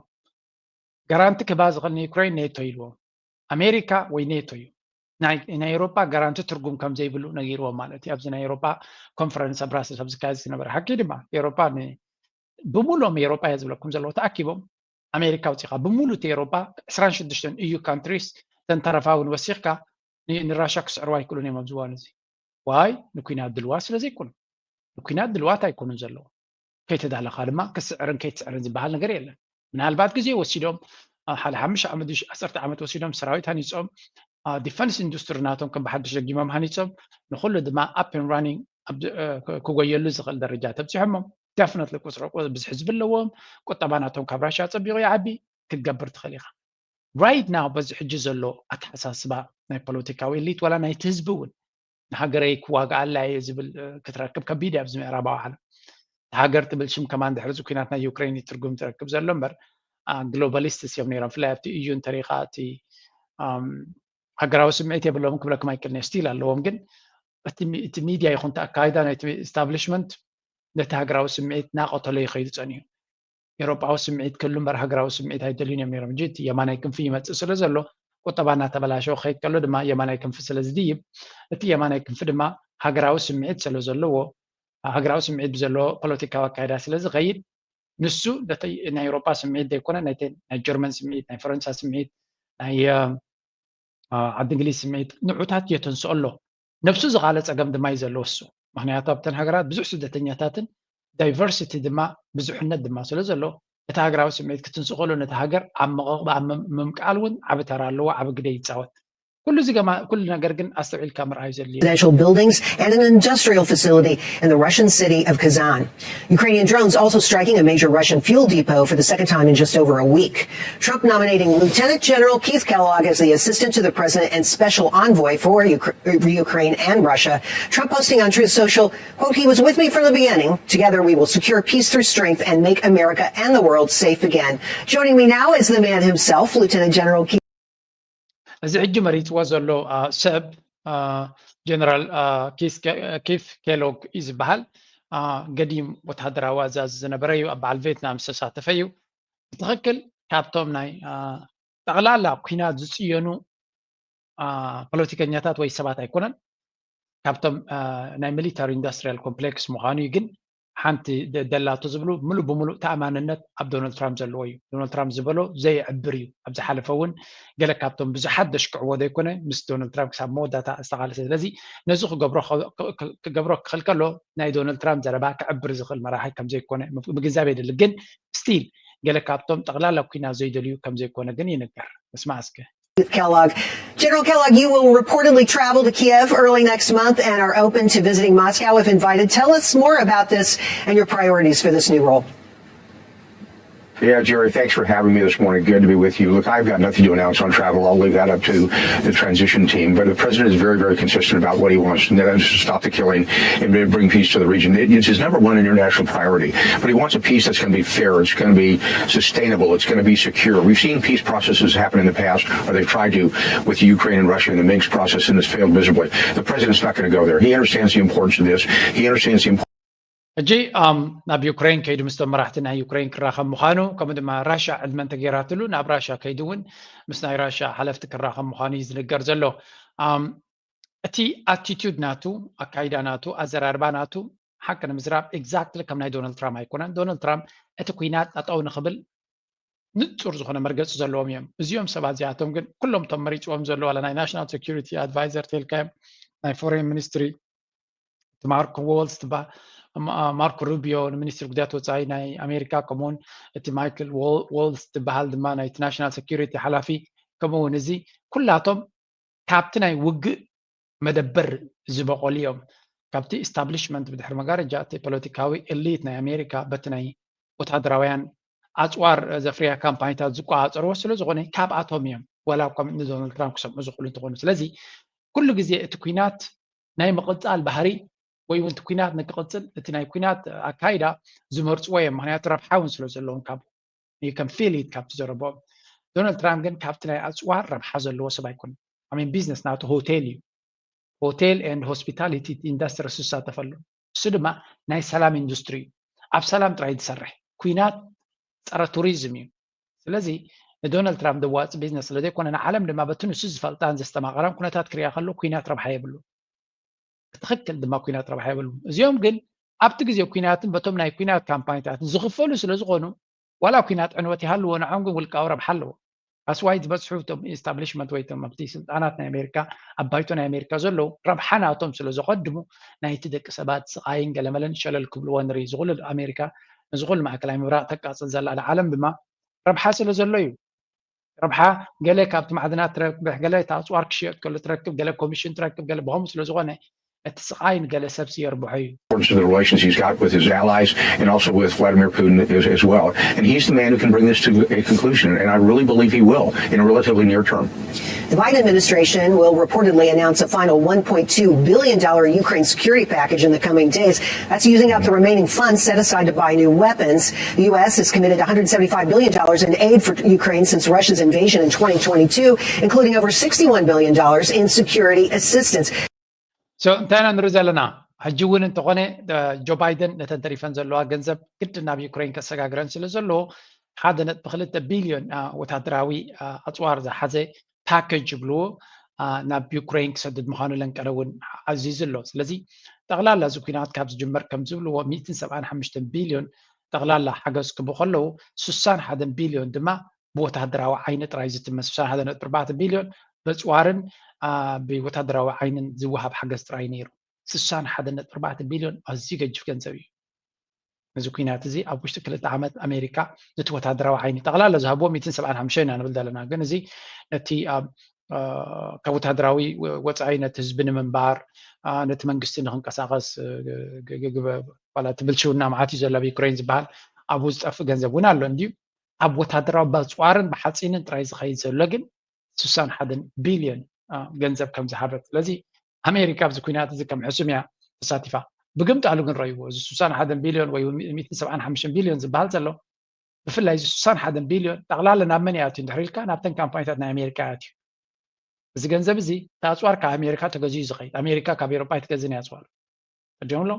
ጋራንቲ ክባ ዝኽእል ንዩክሬን ኔቶ ኢልዎም። ኣሜሪካ ወይ ኔቶ እዩ። ናይ ኤውሮፓ ጋራንቲ ትርጉም ከም ዘይብሉ ነጊርዎም ማለት እዩ። ኣብዚ ናይ ኤውሮፓ ኮንፈረንስ ኣብ ብራስልስ ኣብ ዝካየድ ዝነበረ ሓቂ ድማ ኤውሮፓ ብሙሉኦም ኤውሮፓ እየ ዝብለኩም ዘለዎ ተኣኪቦም ኣሜሪካ ውፂኻ ብሙሉ እቲ ኤውሮፓ ዕስራን ሽዱሽተን ኢዩ ካንትሪስ ተንተረፋ እውን ወሲኽካ ንራሻ ክስዕርዋ ኣይክእሉን እዮም ኣብዚ እዋን እዚ ዋይ ንኩናት ድልዋት ስለ ዘይኮኑ ንኩናት ድልዋት ኣይኮኑን ዘለዉ ከይተዳለኻ ድማ ክስዕርን ከይትስዕርን ዝበሃል ነገር የለን ምናልባት ግዜ ወሲዶም ሓደ ሓሙሽተ ዓመት ዓሰርተ ዓመት ወሲዶም ሰራዊት ሃኒፆም ዲፈንስ ኢንዱስትሪ ናቶም ከም ብሓድሽ ደጊሞም ሃኒፆም ንኩሉ ድማ up and running ክጎየሉ ዝኽእል ደረጃ ተብፂሖሞም definitely ቁፅሪ ብዝሒ ህዝቢ ኣለዎም ቁጠባ ናቶም ካብ ራሻ ፀቢቑ ይዓቢ ክትገብር ትኽእል ኢኻ right now በዚ ሕጂ ዘሎ ኣተሓሳስባ ናይ ፖለቲካዊ ኤሊት ዋላ ናይቲ ህዝቢ እውን ንሃገረይ ክዋግኣላ እየ ዝብል ክትረክብ ከቢድ እያ ኣብዚ ምዕራባዊ ዓለም ሃገር ትብል ሽም ከማን ድሕሪ እዚ ኩናት ናይ ዩክሬን ትርጉም ትረክብ ዘሎ እምበር ግሎባሊስትስ እዮም ነይሮም ብፍላይ ኣብቲ ኢዩ እንተሪኢኻ እቲ ሃገራዊ ስምዒት የብሎምን ክብለኩም ኣይክእልን እየ still ኣለዎም ግን እቲ ሚድያ ይኹን እቲ ኣካይዳ ናይቲ establishment ነቲ ሃገራዊ ስምዒት ናቐተሎ ይኸይዱ ጸኒሑ ኤውሮጳዊ ስምዒት ክህሉ እምበር ሃገራዊ ስምዒት ኣይደልዩን እዮም ነይሮም እንጂ እቲ የማናይ ክንፊ ይመጽእ ስለ ዘሎ ቁጠባ እናተበላሸወ ክኸይድ ከሎ ድማ የማናይ ክንፊ ስለ ዝድይብ እቲ የማናይ ክንፊ ድማ ሃገራዊ ስምዒት ስለ ዘለዎ ሃገራዊ ስምዒት ብዘለዎ ፖለቲካዊ ኣካይዳ ስለ ዝኸይድ ንሱ ነቲ ናይ ኤውሮጳ ስምዒት ዘይኮነ ናይ ጀርመን ስምዒት ናይ ፈረንሳ ስምዒት ናይ ዓዲ እንግሊዝ ስምዒት ንዑታት እዮ ተንስኦ ኣሎ ነብሱ ዝኻለ ጸገም ድማ እዩ ዘለዎ እሱ ምክንያቱ ኣብተን ሃገራት ብዙሕ ስደተኛታትን diversity ድማ ብዙሕነት ድማ ስለ ዘሎ እቲ ሃገራዊ ስምዒት ክትንስእ ከሎ ነቲ ሃገር ኣብ ምምቃል እውን ዓቢ ተራ ኣለዎ ዓቢ ግደ ይጻወት ኩሉ እዚ ገማ ኩሉ ነገር ግን ኣስተውዒልካ ምርኣዩ ዘድልዮ። Residential buildings and an industrial facility in the Russian city of Kazan. Ukrainian drones also striking a major Russian fuel depot for the second time in just over a week. Trump nominating Lieutenant General Keith Kellogg as the assistant to the president and special envoy for Ukra- Ukraine and Russia. Trump posting on Truth Social, quote, "He was with me from the beginning. Together we will secure peace through strength and make America and the world safe again." Joining me now is the man himself, Lieutenant General Keith. እዚ ሕጂ መሪፅዎ ዘሎ ሰብ ጀነራል ኪፍ ኬሎግ እዩ ዝበሃል። ገዲም ወታደራዊ ኣዛዚ ዝነበረ እዩ። ኣብ በዓል ቬትናም ዝተሳተፈ እዩ። ብትኽክል ካብቶም ናይ ጠቕላላ ኩናት ዝፅየኑ ፖለቲከኛታት ወይ ሰባት ኣይኮነን። ካብቶም ናይ ሚሊታሪ ኢንዱስትሪያል ኮምፕሌክስ ምዃኑ እዩ። ግን ሓንቲ ደላቶ ዝብሉ ምሉእ ብምሉእ ተኣማንነት ኣብ ዶናልድ ትራምፕ ዘለዎ እዩ። ዶናልድ ትራምፕ ዝበሎ ዘየዕብር እዩ። ኣብ ዝሓለፈ እውን ገለ ካብቶም ብዙሓት ዘሽክዕዎ ዘይኮነ ምስ ዶናልድ ትራምፕ ክሳብ መወዳእታ ዝተቓለሰ። ስለዚ ነዚ ክገብሮ ክኽእል ከሎ ናይ ዶናልድ ትራምፕ ዘረባ ክዕብር ዝኽእል መራሒ ከም ዘይኮነ ምግንዛብ የድሊ። ግን ስቲል ገለ ካብቶም ጠቕላላ ኩናት ዘይደልዩ ከም ዘይኮነ ግን ይንገር። ንስማዕ እስከ። Kellogg. General Kellogg, you will reportedly travel to Kiev early next month and are open to visiting Moscow if invited. Tell us more about this and your priorities for this new role. Yeah, Jerry, thanks for having me this morning. Good to be with you. Look, I've got nothing to announce on travel. I'll leave that up to the transition team. But the president is very, very consistent about what he wants, and that is to stop the killing and bring peace to the region. It's his number one international priority. But he wants a peace that's going to be fair. It's going to be sustainable. It's going to be secure. We've seen peace processes happen in the past, or they've tried to, with Ukraine and Russia in the Minsk process, and it's failed miserably. The president's not going to go there. He understands the importance of this. He understands the importance. ሕጂ ናብ ዩክሬን ከይዱ ምስቶም መራሕቲ ናይ ዩክሬን ክራኸብ ምዃኑ፣ ከምኡ ድማ ራሻ ዕድመ እንተገይራትሉ ናብ ራሻ ከይዱ እውን ምስ ናይ ራሻ ሓለፍቲ ክራኸብ ምዃኑ እዩ ዝንገር ዘሎ። እቲ ኣቲቱድ ናቱ፣ ኣካይዳ ናቱ፣ ኣዘራርባ ናቱ ሓቂ ንምዝራብ ኤግዛክትሊ ከም ናይ ዶናልድ ትራምፕ ኣይኮነን። ዶናልድ ትራምፕ እቲ ኩናት ጠጠው ንኽብል ንጹር ዝኾነ መርገፂ ዘለዎም እዮም። እዚኦም ሰባት እዚኣቶም ግን ኩሎም እቶም መሪፅዎም ዘለዉ ዋላ ናይ ናሽናል ሴኩሪቲ ኣድቫይዘር ተልካዮም ናይ ፎሬን ሚኒስትሪ ማርኮ ዎልስ ማርኮ ሩቢዮ ንሚኒስትሪ ጉዳያት ወፃኢ ናይ ኣሜሪካ ከምኡውን እቲ ማይክል ዎልስ ዝበሃል ድማ ናይቲ ናሽናል ሴኩሪቲ ሓላፊ ከምኡውን እዚ ኩላቶም ካብቲ ናይ ውግእ መደበር ዝበቆሉ እዮም። ካብቲ ኢስታብሊሽመንት ብድሕሪ መጋረጃ እቲ ፖለቲካዊ ኤሊት ናይ ኣሜሪካ በቲ ናይ ወታደራውያን ኣፅዋር ዘፍርያ ካምፓኒታት ዝቆፃፀርዎ ስለዝኾነ ካብኣቶም እዮም ዋላ እኳ ንዶናልድ ትራምፕ ክሰምዑ ዝኽእሉ እንትኾኑ። ስለዚ ኩሉ ግዜ እቲ ኩናት ናይ ምቕፃል ባህሪ ወይ እውን እቲ ኩናት ንክቕፅል እቲ ናይ ኩናት ኣካይዳ ዝመርፅዎ እዮም። ምክንያቱ ረብሓ እውን ስለ ዘለዎም ካብ ከም ፊሊት ካብቲ ዘረቦም ዶናልድ ትራምፕ ግን ካብቲ ናይ ኣፅዋር ረብሓ ዘለዎ ሰብ ኣይኮነን። ኣሜን ቢዝነስ ናቱ ሆቴል እዩ። ሆቴል ኤንድ ሆስፒታሊቲ ኢንዱስትሪ ዝሳተፈሉ እሱ ድማ ናይ ሰላም ኢንዱስትሪ እዩ። ኣብ ሰላም ጥራይ ዝሰርሕ ኩናት ፀረ ቱሪዝም እዩ። ስለዚ ንዶናልድ ትራምፕ ዘዋፅእ ቢዝነስ ስለዘይኮነ ንዓለም ድማ በቲ ንሱ ዝፈልጣን ዘስተማቐራን ኩነታት ክሪኣ ከሎ ኩናት ረብሓ የብሉ። ብትኽክል ድማ ኩናት ረብሓ የብሉ። እዚኦም ግን ኣብቲ ግዜ ኩናትን በቶም ናይ ኩናት ካምፓኒታትን ዝኽፈሉ ስለ ዝኾኑ ዋላ ኩናት ዕንወት ይሃልዎ ንዖም ግን ውልቃዊ ረብሓ ኣለዎ። ኣስዋይ ዝበፅሑ እቶም ኢስታብሊሽመንት ወይ ቶም ኣብቲ ስልጣናት ናይ ኣሜሪካ ኣብ ባይቶ ናይ ኣሜሪካ ዘለዉ ረብሓ ናቶም ስለ ዘቐድሙ ናይቲ ደቂ ሰባት ስቓይን ገለመለን ሸለል ክብልዎ ንርኢ። ዝኹሉ ኣሜሪካ እዚ ኩሉ ማእከላይ ምብራቕ ተቃፅል ዘላ ዓለም ድማ ረብሓ ስለ ዘሎ እዩ። ረብሓ ገለ ካብቲ ማዕድናት ትረክብ፣ ገለ እቲ ኣፅዋር ክሽየጥ ከሎ ትረክብ፣ ገለ ኮሚሽን ትረክብ፣ ገለ ብኸምኡ ስለ ዝኾነ እቲ ስቓይ ንገለ ሰብሲ የርብሖ እዩ። The relations he's got with his allies and also with Vladimir Putin as, as well. And he's the man who can bring this to a conclusion, and I really believe he will in a relatively near term. The Biden administration will reportedly announce a final one point two billion dollar Ukraine security package in the coming days. That's using up the remaining funds set aside to buy new weapons. The U S has committed one hundred seventy-five billion dollars in aid for Ukraine since Russia's invasion in twenty twenty-two, including over sixty-one billion dollars in security assistance. So እንታይ ኢና ንርኢ ዘለና? ሕጂ እውን እንተኾነ ጆ ባይደን ነተን ተሪፈን ዘለዋ ገንዘብ ግድን ናብ ዩክሬን ከሰጋግረን ስለ ዘለዎ ሓደ ነጥቢ ክልተ ቢልዮን ወታደራዊ ኣፅዋር ዝሓዘ ፓኬጅ ይብልዎ ናብ ዩክሬን ክሰድድ ምዃኑ ለንቀነ እውን ኣዚዙ ኣሎ። ስለዚ ጠቕላላ እዚ ኩናት ካብ ዝጅመር ከም ዝብልዎ ሚእትን ሰብዓን ሓሙሽተን ቢልዮን ጠቕላላ ሓገዝ ክቡ ከለዉ ስሳን ሓደን ቢልዮን ድማ ብወታደራዊ ዓይኒ ጥራይ ዝትመ ስሳን ሓደ ነጥቢ ኣርባዕተ ቢልዮን በፅዋርን ብወታደራዊ ዓይንን ዝወሃብ ሓገዝ ጥራይ ነይሩ። ስሳን ሓደ ነጥቢ ኣርባዕተ ቢልዮን ኣዝዩ ገጅፍ ገንዘብ እዩ። እዚ ኩናት እዚ ኣብ ውሽጢ ክልተ ዓመት ኣሜሪካ ነቲ ወታደራዊ ዓይኒ ጠቕላላ ዝሃብዎ ሚእትን ሰብዓን ሓሙሽተን ኢና ንብል ዘለና። ግን እዚ ነቲ ኣብ ካብ ወታደራዊ ወፃኢ ነቲ ህዝቢ ንምንባር፣ ነቲ መንግስቲ ንክንቀሳቀስ፣ ዋላ እቲ ብልሽውና መዓት እዩ ዘሎ ኣብ ዩክሬን ዝበሃል፣ ኣብኡ ዝጠፍእ ገንዘብ እውን ኣሎ እንድዩ። ኣብ ወታደራዊ በፅዋርን ብሓፂንን ጥራይ ዝኸይድ ዘሎ ግን ስሳን ሓደን ቢልዮን ገንዘብ ከም ዝሃበት። ስለዚ ኣሜሪካ ኣብዚ ኩናት እዚ ከም ሕሱም እያ ተሳቲፋ። ብግምጣሉ ግን ረይዎ፣ እዚ ስሳን ሓደን ቢልዮን ወይ ሚእትን ሰብዓን ሓሙሽተን ቢልዮን ዝበሃል ዘሎ፣ ብፍላይ እዚ ስሳን ሓደን ቢልዮን ጠቕላላ ናብ መን ይኣትዩ እንድሕር ኢልካ፣ ናብተን ካምፓኒታት ናይ ኣሜሪካ ይኣትዩ። እዚ ገንዘብ እዚ እቲ ኣፅዋር ካብ ኣሜሪካ ተገዚኡ ዝኸይድ፣ ኣሜሪካ ካብ ኤሮጳ ኣይትገዝእን እያ ኣፅዋር። ቀዲሞም ኣለዉ።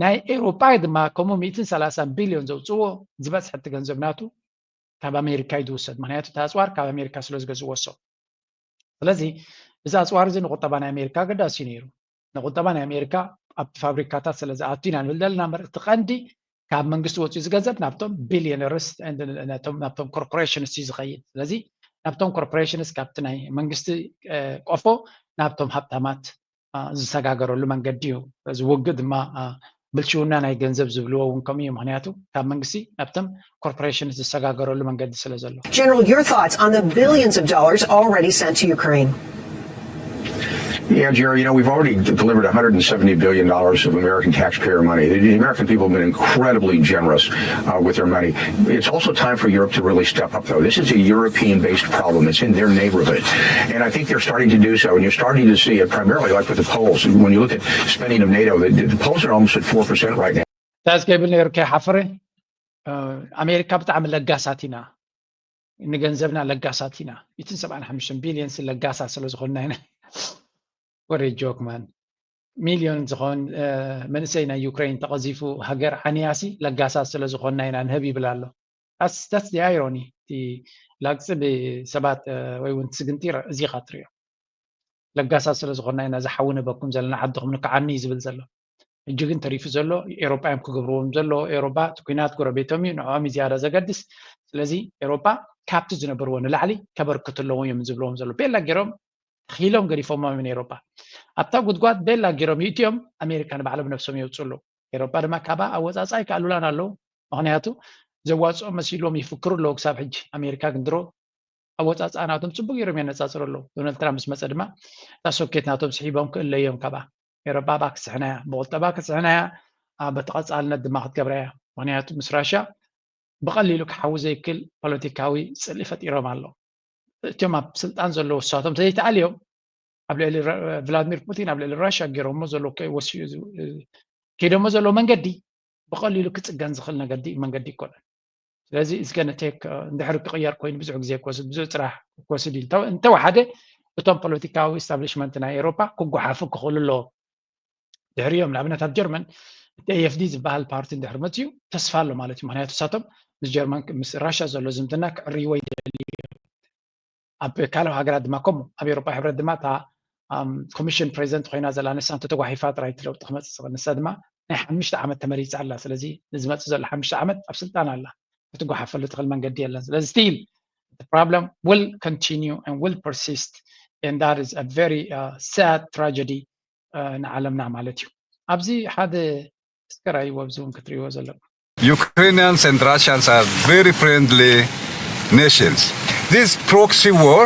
ናይ ኤሮጳ ድማ ከምኡ ሚእትን ሰላሳን ቢልዮን ዘውፅዎ ዝበፅሐ እቲ ገንዘብ ናቱ ካብ ኣሜሪካ እዩ ዝውሰድ። ምክንያቱ እቲ ኣፅዋር ካብ ኣሜሪካ ስለ ዝገዝእዎ እሶም። ስለዚ እዚ ኣፅዋር እዚ ንቁጠባ ናይ ኣሜሪካ ኣገዳሲ እዩ ነይሩ። ንቁጠባ ናይ ኣሜሪካ ኣብቲ ፋብሪካታት ስለ ዝኣቱ ኢና ንብል ዘለና እምበር፣ እቲ ቀንዲ ካብ መንግስቲ ወፂኡ ዝገንዘብ ናብቶም ቢልዮነርስ፣ ናብቶም ኮርፖሬሽንስ እዩ ዝኸይድ። ስለዚ ናብቶም ኮርፖሬሽንስ ካብቲ ናይ መንግስቲ ቆፎ ናብቶም ሃብታማት ዝሰጋገረሉ መንገዲ እዩ። እዚ ውግእ ድማ ብልሽውና ናይ ገንዘብ ዝብልዎ እውን ከምኡ እዩ። ምክንያቱ ካብ መንግስቲ ናብቶም ኮርፖሬሽን ዝሰጋገረሉ መንገዲ ስለ ዘሎ። General, your thoughts on the billions of dollars already sent to Ukraine? Yeah, Jerry, you know, we've already delivered one hundred seventy billion dollars of American taxpayer money. The American people have been incredibly generous uh, with their money. It's also time for Europe to really step up, though. This is a European based problem, it's in their neighborhood. And I think they're starting to do so. And you're starting to see it primarily, like with the polls. When you look at spending of NATO, the, the polls are almost at four percent right now. ታዝ ኬብል ነይሩ ከይሓፍረ ኣሜሪካ ብጣዕሚ ለጋሳት ኢና፣ ንገንዘብና ለጋሳት ኢና። እትን ሰብዓን ሓሙሽተን ቢልዮን ለጋሳት ስለ ዝኾንና ኢና። ወሬ ጆክ ማን። ሚልዮን ዝኾን መንእሰይ ናይ ዩክሬን ተቐዚፉ ሃገር ዓንያሲ ለጋሳት ስለ ዝኾንና ኢና ንህብ ይብል ኣሎ። That's the irony። እቲ ላግፂ ብሰባት ወይ እውን ስግንቲ እዚ ኢኻ ትሪኦ። ለጋሳት ስለ ዝኾንና ኢና ዝሓዊ ንህበኩም ዘለና፣ ዓድኹም ንክዓኒ እዩ ዝብል ዘሎ። ሕጂ ግን ተሪፉ ዘሎ ኤሮጳ እዮም ክገብርዎም ዘሎ። ኤሮጳ እቲ ኩናት ጎረቤቶም እዩ፣ ንዕኦም እዩ ዝያዳ ዘገድስ። ስለዚ ኤሮጳ ካብቲ ዝነበርዎ ንላዕሊ ከበርክቱ ኣለዎም እዮም ዝብልዎም ዘሎ። ቤላ ገይሮም ተኺሎም ገዲፎሞም እዮም ንኤሮጳ። ኣብታ ጉድጓድ ቤላ ገይሮም ይእትዮም፣ ኣሜሪካ ንባዕሎም ነብሶም የውፅኡ ኣለዉ። ኤሮጳ ድማ ካባ ኣወፃፃ ይከኣሉላን ኣለዉ። ምክንያቱ ዘዋፅኦም መሲልዎም ይፍክሩ ኣለዉ ክሳብ ሕጂ። ኣሜሪካ ግን ድሮ ኣወፃፅኣ ናቶም ፅቡቅ ገይሮም የነፃፅሩ ኣለዉ። ዶናልድ ትራምፕ ምስ መፀ ድማ እታ ሶኬት ናቶም ስሒቦም ክእለዮም ካብኣ። ኤሮጳ ብኣ ክትስሕና እያ፣ ብቁጠባ ክትስሕና እያ፣ በቲ ቀፃልነት ድማ ክትገብራ እያ። ምክንያቱ ምስ ራሽያ ብቐሊሉ ክሓዊ ዘይክል ፖለቲካዊ ፅልኢ ፈጢሮም ኣለዉ። እቲኦም ኣብ ስልጣን ዘለዉ እሳቶም ተዘይተኣልዮም ኣብ ልዕሊ ቭላድሚር ፑቲን ኣብ ልዕሊ ራሽያ ገይሮሞ ዘሎ ከይዶሞ ዘለዉ መንገዲ ብቐሊሉ ክፅገን ዝኽእል ነገዲ መንገዲ ይኮነን። ስለዚ it's gonna take እንድሕር ክቕየር ኮይኑ ብዙሕ ግዜ ክወስድ ብዙሕ ፅራሕ ክወስድ እዩ። እንተወሓደ እቶም ፖለቲካዊ ኢስታብሊሽመንት ናይ ኤሮፓ ክጓሓፉ ክኽእሉ ኣለዎም። ድሕሪኦም ንኣብነት ኣብ ጀርመን እቲ ኤኤፍዲ ዝበሃል ፓርቲ እንድሕር መፅኡ ተስፋ ኣሎ ማለት እዩ። ምክንያቱ እሳቶም ምስ ጀርመን ምስ ራሽያ ዘሎ ዝምድና ክዕርይዎ ይደልዩ እዮም። ኣብ ካልእ ሃገራት ድማ ከምኡ ኣብ ኤሮፓ ሕብረት ድማ እታ ኮሚሽን ፕሬዚደንት ኮይና ዘላ ንሳ እንተተጓሒፋ ጥራይ እቲ ለውጢ ክመፅእ ዝኽእል። ንሳ ድማ ናይ ሓሙሽተ ዓመት ተመሪፃ ኣላ። ስለዚ ንዝመፅእ ዘሎ ሓሙሽተ ዓመት ኣብ ስልጣን ኣላ። ክትጓሓፈሉ ትኽእል መንገዲ የለን። ስለዚ still problem will continue and will persist and that is a very uh, sad tragedy ንዓለምና ማለት እዩ። ኣብዚ ሓደ እስከ ራእይዎ ኣብዚ እውን ክትሪእዎ ዘለኩም። Ukrainians and Russians are very friendly nations. This proxy war,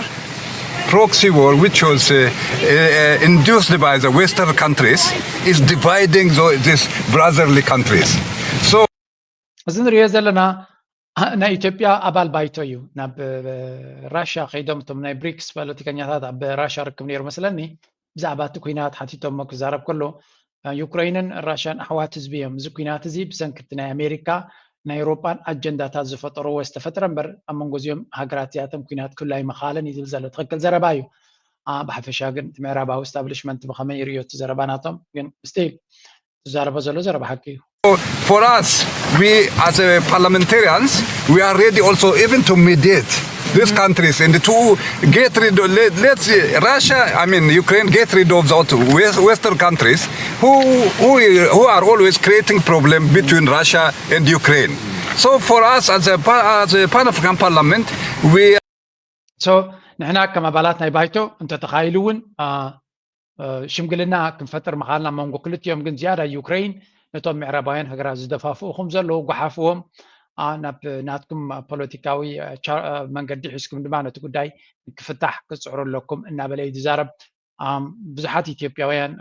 proxy war, which was uh, uh, induced by the Western countries, is dividing the, these brotherly countries. So እዚ ንሪኦ ዘለና ናይ ኢትዮጵያ ኣባል ባይቶ እዩ። ናብ ራሽያ ከይዶም እቶም ናይ ብሪክስ ፖለቲከኛታት ኣብ ራሽያ ርክብ ነይሩ መስለኒ። ብዛዕባ እቲ ኩናት ሓቲቶሞ ክዛረብ ከሎ ዩክሬንን ራሽያን ኣሕዋት ህዝቢ እዮም። እዚ ኩናት እዚ ብሰንኪ እቲ ናይ ኣሜሪካ ናይ ኤውሮጳን ኣጀንዳታት ዝፈጠርዎ ዝተፈጥረ እምበር ኣብ መንጎ እዚኦም ሃገራት እዚኣቶም ኩናት ክህሉ ኣይምኽኣለን እዩ ዝብል ዘሎ። ትኽክል ዘረባ እዩ። ብሓፈሻ ግን እቲ ምዕራባዊ ስታብሊሽመንት ብኸመይ ይርእዮ እቲ ዘረባ ናቶም ግን ስቲል ዝዛረቦ ዘሎ ዘረባ ሓቂ እዩ። For us, we as a parliamentarians, we are ready also even to mediate these countries and to get rid of, let, let's say Russia, I mean Ukraine, get rid of those West, Western countries who, who, who are always creating problem between Russia and Ukraine. So for us as a, as a Pan-African Parliament, we so ንሕና ከም ኣባላት ናይ ባይቶ እንተተኻኢሉ እውን ሽምግልና ክንፈጥር ምኻልና መንጎ ክልቲኦም ግን ዝያዳ ዩክሬን ነቶም ምዕራባውያን ሃገራት ዝደፋፍኡ ከም ዘለዉ ጓሓፍዎም ናብ ናትኩም ፖለቲካዊ መንገዲ ሒዝኩም ድማ ነቲ ጉዳይ ክፍታሕ ክትፅዕሩ ኣለኩም እናበለ እዩ ዝዛረብ። ብዙሓት ኢትዮጵያውያን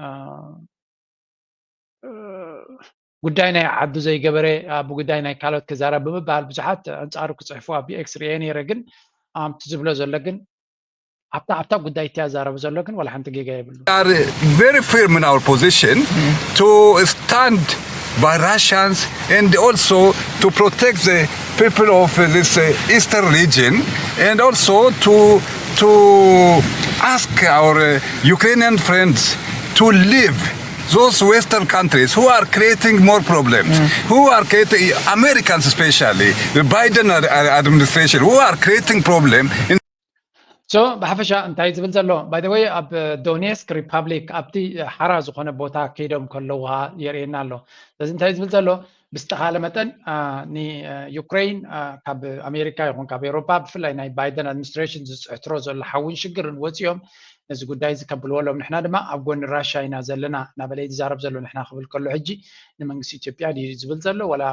ጉዳይ ናይ ዓዱ ዘይገበረ ብጉዳይ ናይ ካልኦት ክዛረብ ብምባል ብዙሓት ኣንፃሩ ክፅሕፉ ኣብ ኤክስ ርኤ ነይረ። ግን እቲ ዝብሎ ዘሎ ግን ኣብታ ኣብታ ጉዳይ እቲ ኣዛረቡ ዘሎ ግን ዋላ ሓንቲ ጌጋ የብሉ። are very firm in our position to stand by Russians and also to protect the people of this eastern region and also to to ask our Ukrainian friends to leave those western countries who are creating more problems, who are creating, Americans especially, the Biden administration, who are creating problem. So ብሓፈሻ እንታይ ዝብል ዘሎ? By the way, ኣብ ዶኔስክ ሪፓብሊክ ኣብቲ ሓራ ዝኾነ ቦታ ከይዶም ከለዉ የርእየና ኣሎ። ስለዚ እንታይ ዝብል ዘሎ? ብዝተኻለ መጠን ንዩክሬን ካብ ኣሜሪካ ይኹን ካብ ኤውሮፓ ብፍላይ ናይ ባይደን ኣድሚኒስትሬሽን ዝፅሕትሮ ዘሎ ሓውን ሽግርን ወፂኦም ነዚ ጉዳይ እዚ ከብልዎ ኣለዎም። ንሕና ድማ ኣብ ጎኒ ራሻ ኢና ዘለና እናበለ እዩ ዝዛረብ ዘሎ። ንሕና ክብል ከሎ ሕጂ ንመንግስቲ ኢትዮጵያ ድዩ ዝብል ዘሎ ወላ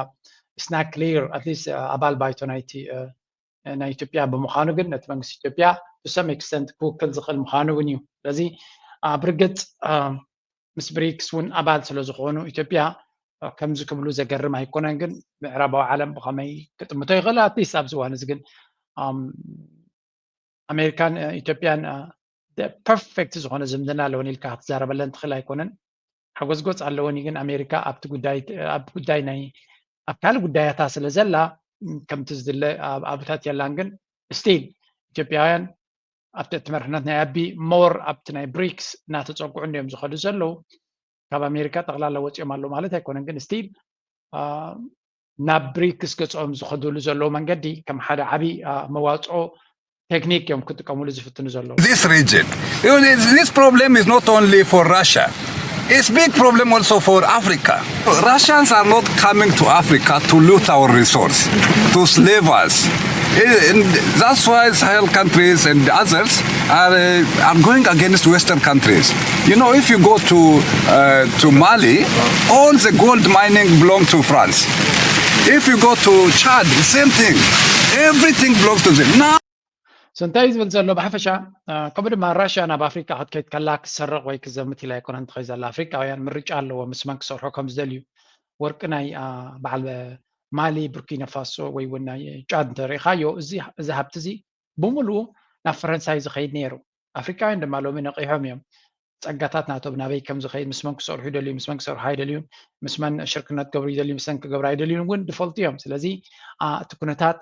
it's not clear, at least ኣባል ባይቶ ናይቲ ናይ ኢትዮጵያ ብምዃኑ ግን ነቲ መንግስቲ ኢትዮጵያ to some extent ክውክል ዝኽእል ምዃኑ እውን እዩ። ስለዚ ብርግፅ ምስ ብሪክስ እውን ኣባል ስለ ዝኾኑ ኢትዮጵያ ከምዚ ክብሉ ዘገርም ኣይኮነን። ግን ምዕራባዊ ዓለም ብኸመይ ክጥምቶ ይኽእል? ኣትሊስት ኣብዚ እዋን እዚ ግን ኣሜሪካን ኢትዮጵያን ፐርፌክት ዝኾነ ዝምድና ኣለወን ኢልካ ክትዛረበለን ትኽእል ኣይኮነን። ሓጎስጎፅ ኣለወን እዩ። ግን ኣሜሪካ ኣብቲ ጉዳይ ኣብ ጉዳይ ናይ ኣብ ካልእ ጉዳያታ ስለ ዘላ ከምቲ ዝድለ ኣብታት የላን። ግን ስቲል ኢትዮጵያውያን ኣብቲ እቲ መርሕነት ናይ ኣቢ ሞር ኣብቲ ናይ ብሪክስ እናተፀጉዑ እንዲዮም ዝኸዱ ዘለዉ። ካብ ኣሜሪካ ጠቕላላ ወፂኦም ኣለዉ ማለት ኣይኮነን። ግን ስቲል ናብ ብሪክስ ገፅኦም ዝኸዱሉ ዘለዉ መንገዲ ከም ሓደ ዓብዪ መዋፅኦ ቴክኒክ እዮም ክጥቀሙሉ ዝፍትኑ ዘለዉ። This region. You know, this, this problem is not only for Russia. It's big problem also for Africa. Russians are not coming to Africa to loot our resource, to slave us. And that's why Sahel countries and others are, uh, are going against Western countries. You know, if you go to, uh, to Mali, all the gold mining belong to France. If you go to Chad, the same thing. Everything belongs to them. Now, So እንታይ እዩ ዝብል ዘሎ ብሓፈሻ? ከምኡ ድማ ራሽያ ናብ ኣፍሪካ ክትከይድ ከላ ክሰርቕ ወይ ክዘምት ኢላ ኣይኮነን ትኸይ ዘላ። ኣፍሪካውያን ምርጫ ኣለዎ ምስ መን ክሰርሑ ከም ዝደልዩ። ወርቂ ናይ በዓል ማሊ፣ ቡርኪና ፋሶ ወይ እውን ናይ ጫድ እንተሪኢኻዮ እዚ ሃብቲ እዚ ብምሉኡ ናብ ፈረንሳይ ዝኸይድ ነይሩ። ኣፍሪካውያን ድማ ሎሚ ነቒሖም እዮም። ፀጋታት ናቶም ናበይ ከም ዝኸይድ፣ ምስ መን ክሰርሑ ይደልዩ፣ ምስ መን ክሰርሑ ኣይደልዩን፣ ምስ መን ሽርክነት ክገብሩ ይደልዩ፣ ምስ መን ክገብሩ ኣይደልዩን እውን ድፈልጡ እዮም። ስለዚ እቲ ኩነታት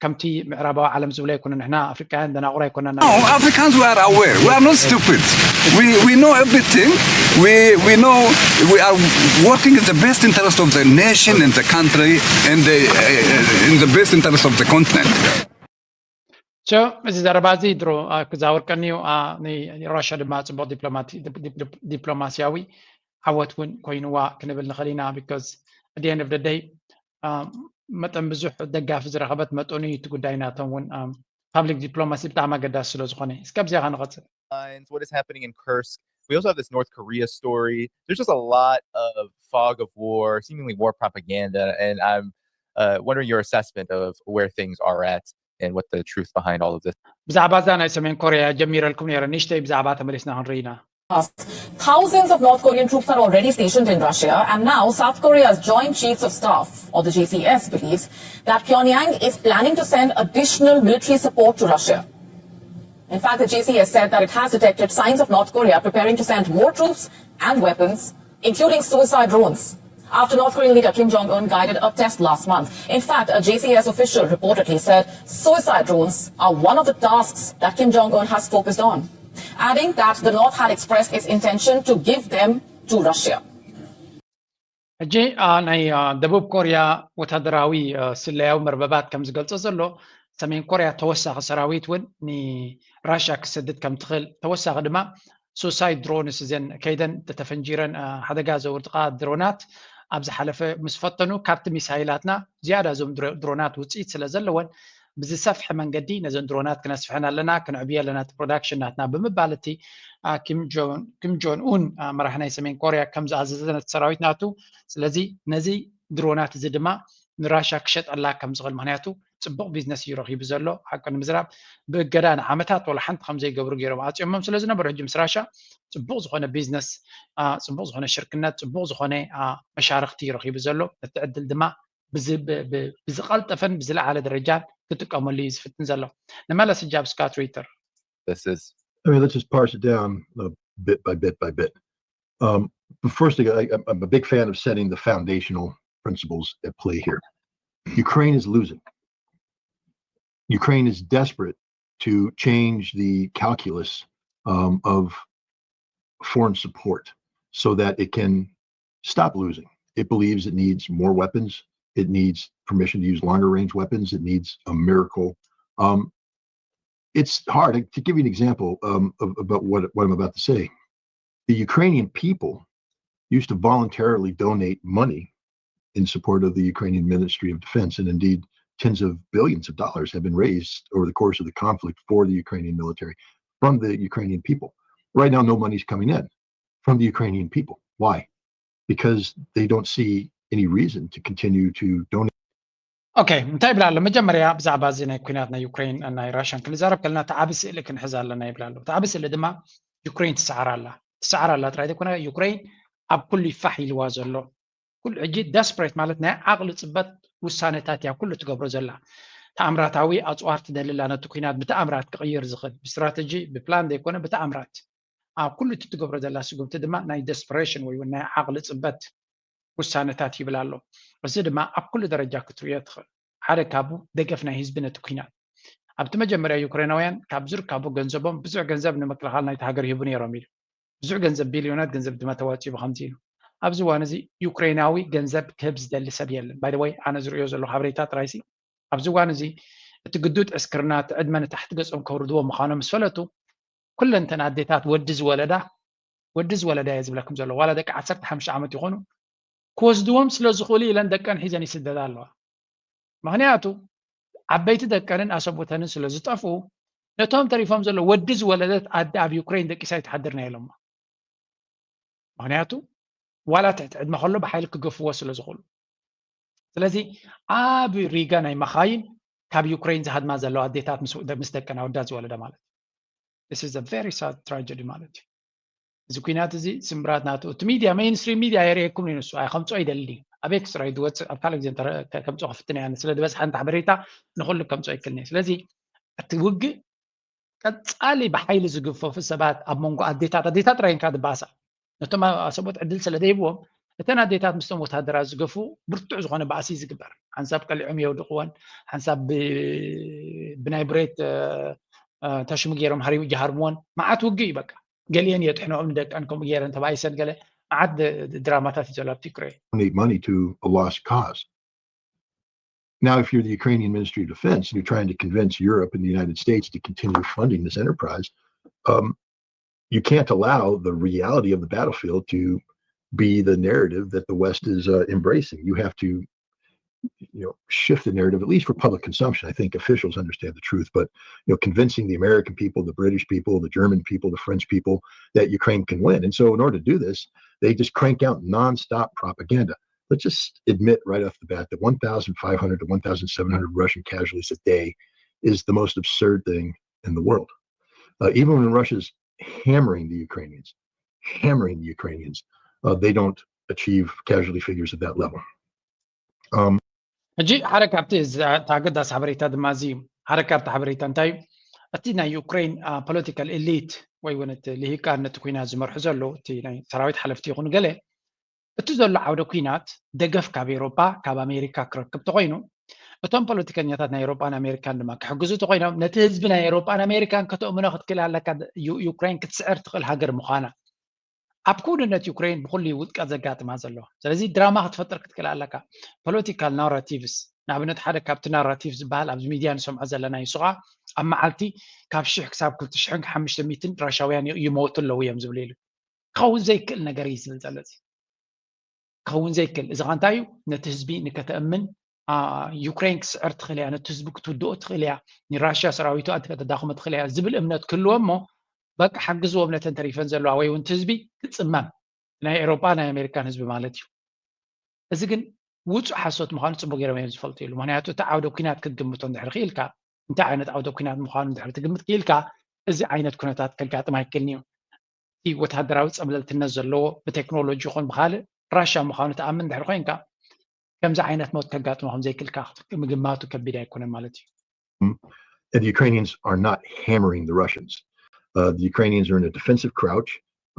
ከምቲ ምዕራባዊ ዓለም ዝብሎ ኣይኮነ። ንሕና ኣፍሪካውያን ደናቑር ኣይኮነና። No, Africans, we are aware. We are not stupid. We, we know everything. We, we know we are working in the best interest of the nation and the country and the, uh, in the best interest of the continent. So እዚ ዘረባ እዚ ድሮ ክዛወር ቀንዩ። ንራሽያ ድማ ፅቡቅ ዲፕሎማሲያዊ ዓወት እውን ኮይንዋ ክንብል ንኽእል ኢና። Because at the end of the day መጠን ብዙሕ ደጋፊ ዝረኸበት መጠኑ እዩ እቲ ጉዳይ ናቶም እውን ፓብሊክ ዲፕሎማሲ ብጣዕሚ ኣገዳሲ ስለ ዝኾነ። እስከ ኣብዚኣ ንቐፅል። Lines, what is happening in Kursk? We also have this North Korea story. There's just a lot of fog of war, seemingly war propaganda, and I'm uh, wondering your assessment of where things are at and what the truth behind all of this. ብዛዕባ እዛ ናይ ሰሜን ኮርያ ጀሚረልኩም ነይረ። ንእሽተይ ብዛዕባ ተመሊስና ክንርኢ ኢና። Thousands of North Korean troops are already stationed in Russia, and now South Korea's Joint Chiefs of Staff, or the J C S, believes that Pyongyang is planning to send additional military support to Russia. In fact, the J C S said that it has detected signs of North Korea preparing to send more troops and weapons, including suicide drones, after North Korean leader Kim Jong un guided a test last month. In fact, a J C S official reportedly said suicide drones are one of the tasks that Kim Jong un has focused on, adding that the North had expressed its intention to give them to Russia. ሕጂ ናይ ደቡብ ኮርያ ወታደራዊ ስለያዊ መርበባት ከም ዝገልጾ ዘሎ፣ ሰሜን ኮርያ ተወሳኺ ሰራዊት እውን ንራሽያ ክሰድድ ከም ትኽእል፣ ተወሳኺ ድማ ሱሳይድ ድሮንስ እዘን ከይደን ተተፈንጂረን ሓደጋ ዘውርድቃ ድሮናት ኣብ ዝሓለፈ ምስ ፈተኑ፣ ካብቲ ሚሳይላትና ዝያዳ እዞም ድሮናት ውፅኢት ስለ ዘለወን ብዝሰፍሐ መንገዲ ነዘን ድሮናት ክነስፍሐን ኣለና፣ ክነዕብዮ ኣለና እቲ ፕሮዳክሽን ናትና ብምባል እቲ ኪም ጆን ኡን መራሒ ናይ ሰሜን ኮርያ ከም ዝኣዘዘ ነቲ ሰራዊት ናቱ። ስለዚ ነዚ ድሮናት እዚ ድማ ንራሻ ክሸጠላ ከም ዝኽእል፣ ምክንያቱ ጽቡቕ ቢዝነስ እዩ ረኺቡ ዘሎ። ሓቂ ንምዝራብ ብእገዳ ንዓመታት ወላ ሓንቲ ከም ዘይገብሩ ገይሮም ኣጽዮሞም ስለ ዝነበሩ፣ ሕጂ ምስ ራሻ ጽቡቕ ዝኾነ ቢዝነስ፣ ጽቡቕ ዝኾነ ሽርክነት፣ ጽቡቕ ዝኾነ መሻርክቲ እዩ ረኺቡ ዘሎ። ነቲ ዕድል ድማ ብዝቐልጠፈን ብዝለዓለ ደረጃን ክጥቀመሉ እዩ ዝፍትን ዘሎ። ንመለስ ሕጂ ኣብ ስካት ሪተር This is I mean, let's just parse it down uh, bit by bit by bit. Um, the first thing, I, I'm a big fan of setting the foundational principles at play here. Ukraine is losing. Ukraine is desperate to change the calculus um, of foreign support so that it can stop losing. It believes it needs more weapons. It needs permission to use longer range weapons. It needs a miracle. Um, it's hard. To give you an example um, of, about what, what I'm about to say, the Ukrainian people used to voluntarily donate money in support of the Ukrainian Ministry of Defense. And indeed, tens of billions of dollars have been raised over the course of the conflict for the Ukrainian military from the Ukrainian people. Right now, no money's coming in from the Ukrainian people. Why? Because they don't see any reason to continue to donate. ኦኬ፣ እንታይ ይብላ ኣሎ? መጀመርያ ብዛዕባ እዚ ናይ ኩናት ናይ ዩክሬን ናይ ራሽያን ክንዛረብ ከለና እቲ ዓቢ ስእሊ ክንሕዝ ኣለና ይብላ ኣሎ። እቲ ዓቢ ስእሊ ድማ ዩክሬን ትሰዓር ኣላ። ትሰዓር ኣላ ጥራይ ዘይኮነ፣ ዩክሬን ኣብ ኩሉ ይፋሕ ኢልዋ ዘሎ ኩሉ ሕጂ ደስፕሬት ማለት ናይ ዓቕሊ ጽበት ውሳነታት እያ ኩሉ ትገብሮ ዘላ። ተኣምራታዊ ኣጽዋር ትደሊ ኣላ ነቲ ኩናት ብተኣምራት ክቕይር ዝኽእል ብስትራተጂ ብፕላን ዘይኮነ ብተኣምራት ኣብ ኩሉ እቲ ትገብሮ ዘላ ስጉምቲ ድማ ናይ ደስፕሬሽን ወይ እውን ናይ ዓቕሊ ጽበት ውሳነታት ይብል ኣሎ። እዚ ድማ ኣብ ኩሉ ደረጃ ክትርእዮ ትኽእል። ሓደ ካብኡ ደገፍ ናይ ህዝቢ ነቲ ኩናት ኣብቲ መጀመርያ ዩክሬናውያን ካብ ዝርከቡ ገንዘቦም ብዙሕ ገንዘብ ንምክልኻል ናይቲ ሃገር ይህቡ ነይሮም ኢሉ። ብዙሕ ገንዘብ ቢልዮናት ገንዘብ ድማ ተዋፂቡ ከምዚ ኢሉ። ኣብዚ እዋን እዚ ዩክሬናዊ ገንዘብ ክህብ ዝደሊ ሰብ የለን። ባይ ወይ ኣነ ዝርእዮ ዘለኹ ሓበሬታ ጥራይሲ ኣብዚ እዋን እዚ እቲ ግዱድ ዕስክርና እቲ ዕድመ ንታሕቲ ገጾም ከውርድዎ ምዃኖም ምስ ፈለጡ ኩለን እተን ኣዴታት ወዲ ዝወለዳ ወዲ ዝወለዳ እየ ዝብለኩም ዘሎ ዋላ ደቂ ዓሰርተ ሓሙሽተ ዓመት ይኾኑ ክወስድዎም ስለ ዝኽእሉ ኢለን ደቀን ሒዘን ይስደዳ ኣለዋ። ምኽንያቱ ዓበይቲ ደቀንን ኣሰቦተንን ስለ ዝጠፍኡ ነቶም ተሪፎም ዘሎ ወዲ ዝወለደት ኣደ ኣብ ዩክሬን ደቂሳ ይትሓድር ናይ ኢሎሞ። ምኽንያቱ ዋላ ትሕቲ ዕድመ ከሎ ብሓይሊ ክገፍዎ ስለ ዝኽእሉ። ስለዚ ኣብ ሪጋ ናይ መኻይን ካብ ዩክሬን ዝሃድማ ዘለዋ ኣዴታት ምስ ደቀን ኣወዳት ዝወለደ ማለት እዩ። This is a very sad tragedy ማለት እዩ። እዚ ኩናት እዚ ስምብራት ናቱ እቲ ሚድያ ሜይንስትሪም ሚድያ የርእየኩም እዩ። ንሱ ኣይ ከምፅኦ ይደሊ ኣብ ኤክስትራ እዩ ዝወፅእ ኣብ ካልእ ግዜ ከምፅኦ ክፍትን እያ ስለ ዝበዝሓ እንታ ሓበሬታ ንኩሉ ከምፅኦ ይክልኒ። ስለዚ እቲ ውግእ ቀፃሊ ብሓይሊ ዝግፈፉ ሰባት ኣብ መንጎ ኣዴታት ኣዴታት ጥራይ እንካ ዝበኣሳ ነቶም ኣሰቦት ዕድል ስለ ዘይብዎም እተን ኣዴታት ምስቶም ወታደራት ዝገፉ ብርቱዕ ዝኾነ ባእሲ ዝግበር ሓንሳብ ቀሊዖም የውድቕወን ሓንሳብ ብናይ ብሬት ተሽሙ ገይሮም ሃሪቡ ይሃርምወን። መዓት ውግእ እዩ በቃ። ገሊአን የጥሕንኦም ንደቀን ከምኡ ገይረን ተባኢሰን ገለ መዓት ድራማታት እዩ ዘሎ ኣብቲ ዩክሬን። Donate money to a lost cause. Now, if you're the Ukrainian Ministry of Defense and you're trying to convince Europe and the United States to continue funding this enterprise, um, you can't allow the reality of the battlefield to be the narrative that the West is uh, embracing. You have to you know, shift the narrative, at least for public consumption. I think officials understand the truth, but you know, convincing the American people, the British people, the German people, the French people that Ukraine can win. And so in order to do this, they just crank out nonstop propaganda. Let's just admit right off the bat that one thousand five hundred to one thousand seven hundred Russian casualties a day is the most absurd thing in the world. Uh, even when Russia's hammering the Ukrainians, hammering the Ukrainians, uh, they don't achieve casualty figures at that level. Um, ሕጂ ሓደ ካብቲ ኣገዳሲ ሓበሬታ ድማ እዚ ሓደ ካብቲ ሓበሬታ እንታይ እዩ? እቲ ናይ ዩክሬን ፖለቲካል ኤሊት ወይ እውን እቲ ልሂቃን ነቲ ኩናት ዝመርሑ ዘለዉ እቲ ናይ ሰራዊት ሓለፍቲ ይኹን ገለ እቲ ዘሎ ዓውደ ኩናት ደገፍ ካብ ኤሮፓ ካብ ኣሜሪካ ክረክብ ተኮይኑ እቶም ፖለቲከኛታት ናይ ኤሮፓን ኣሜሪካን ድማ ክሕግዙ ተኮይኖም ነቲ ህዝቢ ናይ ኤሮፓን ኣሜሪካን ከተእምኖ ክትክእል ኣለካ ዩክሬን ክትስዕር ትኽእል ሃገር ምዃና ኣብ ክውንነት ዩክሬን ብኩሉ ውድቀት ዘጋጥማ ዘሎ። ስለዚ ድራማ ክትፈጥር ክትክእል ኣለካ። ፖለቲካል ናራቲቭስ ንኣብነት ሓደ ካብቲ ናራቲቭ ዝበሃል ኣብዚ ሚድያ ንሰምዖ ዘለና እዩ። ንሱ ከዓ ኣብ መዓልቲ ካብ ሽሕ ክሳብ ክልተ ሽሕን ሓሙሽተ ሚእትን ራሻውያን ይሞቱ ኣለዉ እዮም ዝብሉ ኢሉ። ክኸውን ዘይክእል ነገር እዩ ዝብል ዘሎ እዚ ክኸውን ዘይክእል እዚ ከዓ እንታይ እዩ ነቲ ህዝቢ ንከተእምን ዩክሬን ክስዕር ትኽእል እያ፣ ነቲ ህዝቢ ክትውድኦ ትኽእል እያ፣ ንራሽያ ሰራዊቱ ከተዳኽሞ ትኽእል እያ ዝብል እምነት ክህልዎ እሞ በቃ ሓግዝዎም ነተን ተሪፈን ዘለዋ ወይ እውን እቲ ህዝቢ ክፅመም ናይ ኤሮጳ ናይ ኣሜሪካን ህዝቢ ማለት እዩ። እዚ ግን ውፁእ ሓሶት ምዃኑ ፅቡቅ ገይሮም እዮም ዝፈልጡ ኢሉ። ምክንያቱ እቲ ዓውደ ኩናት ክትግምቶ እንድሕር ክኢልካ፣ እንታይ ዓይነት ዓውደ ኩናት ምዃኑ እንድሕር ትግምት ክኢልካ፣ እዚ ዓይነት ኩነታት ከጋጥም ኣይክእልን እዩ። እቲ ወታደራዊ ፀብለልትነት ዘለዎ ብቴክኖሎጂ ይኹን ብካልእ ራሻ ምዃኑ ትኣምን እንድሕር ኮይንካ፣ ከምዚ ዓይነት ሞት ከጋጥሞ ከምዘይክእልካ ምግማቱ ከቢድ ኣይኮነን ማለት እዩ። And the Ukrainians are not hammering the Russians. Uh, the Ukrainians are in a defensive crouch.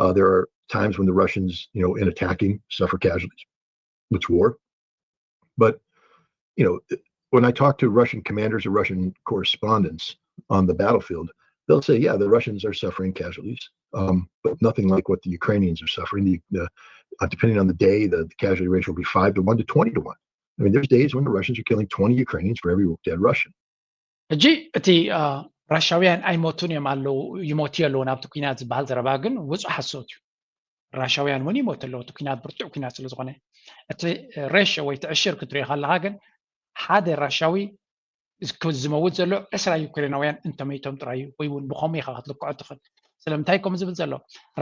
Uh, there are times when the Russians, you know, in attacking, suffer casualties. It's war. But, you know, when I talk to Russian commanders or Russian correspondents on the battlefield, they'll say, yeah, the Russians are suffering casualties, um, but nothing like what the Ukrainians are suffering. The, the, uh, depending on the day, the, the casualty ratio will be five to one to twenty to one. I mean, there's days when the Russians are killing twenty Ukrainians for every dead Russian. ሕጂ እቲ ራሻውያን ኣይሞቱን እዮም ኣለዉ፣ ይሞቱ ኣለዉ ናብቲ ኩናት ዝበሃል ዘረባ ግን ውፁእ ሓሶት እዩ። ራሻውያን እውን ይሞቱ ኣለዉ፣ እቲ ኩናት ብርቱዕ ኩናት ስለ ዝኾነ። እቲ ሬሾ ወይ እቲ ዕሽር ክትሪኦ ከለካ ግን ሓደ ራሻዊ ዝመውት ዘሎ ዕስራ ዩክሬናውያን እንተመይቶም ጥራይ እዩ፣ ወይ እውን ብኸምኡ ኢኻ ክትልክዖ ትኽእል። ስለምንታይ ከምኡ ዝብል ዘሎ?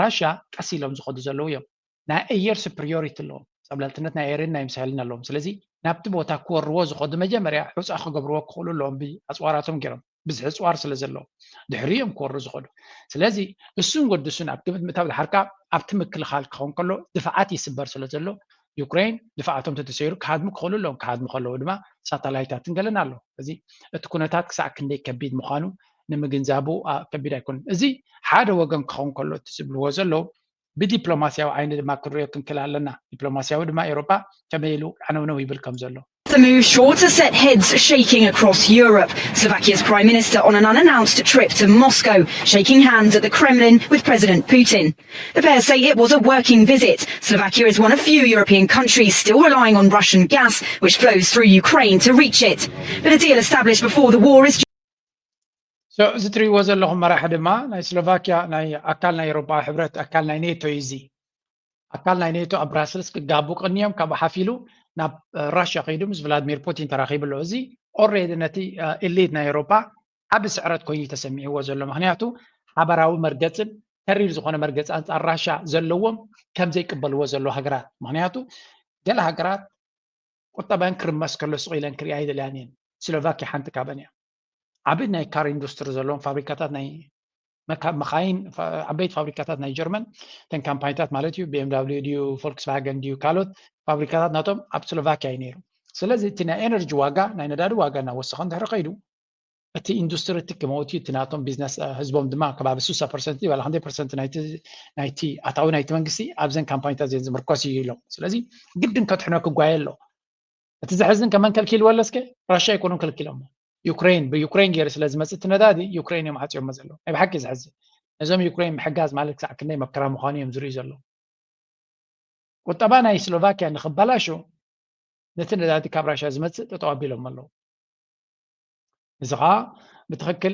ራሻ ቀስ ኢሎም ዝኸዱ ዘለዉ እዮም። ናይ ኣየር ሱፕሪዮሪቲ ኣለዎም። ፀብለልትነት ናይ ኣየርን ናይ ሚሳይልን ኣለዎም። ስለዚ ናብቲ ቦታ ክወርዎ ዝኸዱ መጀመርያ ሑፃ ክገብርዎ ክኽእሉ ኣለዎም፣ ብኣፅዋራቶም ገይሮም፣ ብዝሒ ኣፅዋር ስለ ዘለዎም ድሕሪ እዮም ክወሩ ዝኸዱ። ስለዚ እሱን ወድሱን ኣብ ግምት ምእታው ድሓርካ ኣብቲ ምክልኻል ክኸውን ከሎ ድፍዓት ይስበር ስለ ዘሎ ዩክሬን ድፍዓቶም ተተሰይሩ ክሃድሙ ክኽእሉ ኣለዎም። ክሃድሙ ከለዉ ድማ ሳተላይታትን ገለን ኣለዉ። እዚ እቲ ኩነታት ክሳዕ ክንደይ ከቢድ ምዃኑ ንምግንዛቡ ከቢድ ኣይኮነን። እዚ ሓደ ወገን ክኸውን ከሎ እቲ ዝብልዎ ዘለዉ ብዲፕሎማስያዊ ዓይኒ ድማ ክንሪኦ ክንክእል ኣለና። ዲፕሎማስያዊ ድማ ኤውሮጳ ከመይ ኢሉ ዓነውነው ይብል ከም ዘሎ። The move sure to set heads shaking across Europe. Slovakia's Prime Minister on an unannounced trip to Moscow, shaking hands at the Kremlin with President Putin. The pair say it was a working visit. Slovakia is one of few European countries still relying on Russian gas, which flows through Ukraine, to reach it. But a deal established before the war is እዚ ትሪእዎ ዘለኹም መራሒ ድማ ናይ ስሎቫኪያ ናይ ኣካል ናይ ኤውሮጳ ሕብረት ኣካል ናይ ኔቶ እዩ። እዚ ኣካል ናይ ኔቶ ኣብ ብራስልስ ክጋቡ ቅንዮም ካብኡ ሓፊሉ ናብ ራሽያ ከይዱ ምስ ቭላድሚር ፑቲን ተራኺቡ ኣሎ። እዚ ኦሬዲ ነቲ ኢሊት ናይ ኤውሮጳ ዓቢ ስዕረት ኮይኑ ተሰሚዕዎ ዘሎ። ምክንያቱ ሓበራዊ መርገፅን ተሪር ዝኾነ መርገፂ ኣንፃር ራሽያ ዘለዎም ከም ዘይቅበልዎ ዘሎ ሃገራት። ምክንያቱ ገለ ሃገራት ቁጠበን ክርመስ ከሎ ስቕ ኢለን ክሪኣ ኣይደልያን እየን። ስሎቫኪያ ሓንቲ ካብን እያ። ዓቢ ናይ ካር ኢንዱስትሪ ዘለዎም ፋብሪካታት ናይ መካይን ዓበይቲ ፋብሪካታት ናይ ጀርመን ተን ካምፓኒታት ማለት እዩ፣ ቢኤምዳብሊዩ ድዩ ፎልክስቫገን ድዩ ካልኦት ፋብሪካታት ናቶም ኣብ ስሎቫኪያ እዩ ነይሩ። ስለዚ እቲ ናይ ኤነርጂ ዋጋ ናይ ነዳዲ ዋጋ እናወሰኸ እንድሕር ከይዱ እቲ ኢንዱስትሪ እቲ ክመውት እዩ፣ እቲ ናቶም ቢዝነስ ህዝቦም ድማ ከባቢ ስሳ ፐርሰንት ይበላ ክንደይ ፐርሰንት ናይቲ ኣታዊ ናይቲ መንግስቲ ኣብዘን ካምፓኒታት እዚን ዝምርኮስ እዩ ኢሎም። ስለዚ ግድን ከትሕኖ ክጓየ ኣሎ። እቲ ዘሕዝን ከመን ከልኪልዎ ኣለስከ ራሽያ ኣይኮኑን ከልኪሎሞ። ዩክሬን ብዩክሬን ገይሩ ስለ ዝመፅእ እቲ ነዳዲ ዩክሬን እዮም ዓፅዮሞ ዘለዉ። ናይ ብሓቂ ዘሕዝን ነዞም ዩክሬን ምሕጋዝ ማለት ክሳዕ ክንደይ መከራ ምዃኑ እዮም ዝርእዩ ዘለዉ። ቁጠባ ናይ ስሎቫኪያ ንክበላሾ ነቲ ነዳዲ ካብ ራሽያ ዝመፅእ ጠጠው ኣቢሎም ኣለዉ። እዚ ከዓ ብትክክል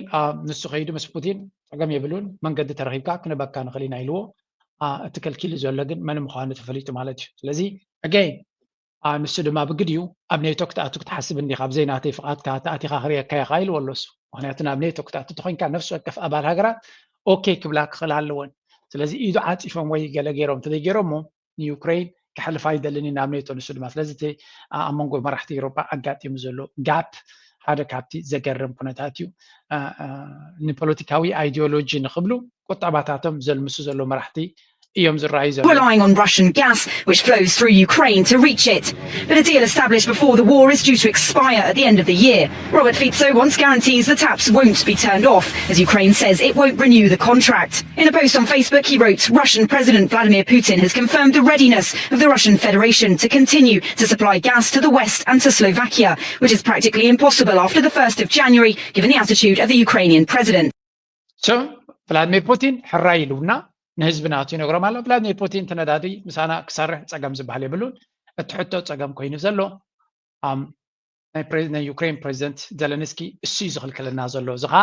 ንሱ ከይዱ ምስ ፑቲን ፀገም የብሉን መንገዲ ተረኪብካ ክንበካ ንክእል ኢና ኢልዎ። እቲ ከልኪሉ ዘሎ ግን መን ምዃኑ ተፈሊጡ ማለት እዩ። ስለዚ ኣገይን ንሱ ድማ ብግዲኡ ኣብ ኔቶ ክትኣቱ ክትሓስብ እንዲካ ብዘይ ናተይ ፍቃድካ ተኣቲካ ክርእየካ እየ ከዓ ኢልዎ ኣሎ እሱ። ምክንያቱ ናብ ኔቶ ክትኣቱ ተኮይንካ ነፍሲ ወከፍ ኣባል ሃገራት ኦኬ ክብላ ክኽእላ ኣለወን። ስለዚ ኢዱ ዓፂፎም ወይ ገለ ገይሮም እንተዘይገይሮሞ ንዩክሬን ከሕልፋ ይደልን እዩ ናብ ኔቶ ንሱ ድማ። ስለዚ እቲ ኣብ መንጎ መራሕቲ ኤውሮጳ ኣጋጢሙ ዘሎ ጋፕ ሓደ ካብቲ ዘገርም ኩነታት እዩ። ንፖለቲካዊ ኣይዲዮሎጂ ንክብሉ ቁጠባታቶም ዘልምሱ ዘሎ መራሕቲ እዮም ዝረኣዩ ዘለዉ። Relying on Russian gas, which flows through Ukraine to reach it. But a deal established before the war is due to expire at the end of the year. Robert Fico wants guarantees the taps won't be turned off, as Ukraine says it won't renew the contract. In a post on Facebook, he wrote, Russian President Vladimir Putin has confirmed the readiness of the Russian Federation to continue to supply gas to the west and to Slovakia, which is practically impossible after the first of January, given the attitude of the Ukrainian president. So ቭላድሚር ፑቲን ሕራይ ኢሉና ንህዝቢ ናቱ ይነግሮም ኣሎ። ቭላድሚር ፑቲን እቲ ነዳዲ ምሳና ክሰርሕ ፀገም ዝበሃል የብሉን። እቲ ሕቶ ፀገም ኮይኑ ዘሎ ናይ ዩክሬን ፕሬዚደንት ዘለንስኪ እሱ እዩ ዝኽልክለና ዘሎ። እዚ ከዓ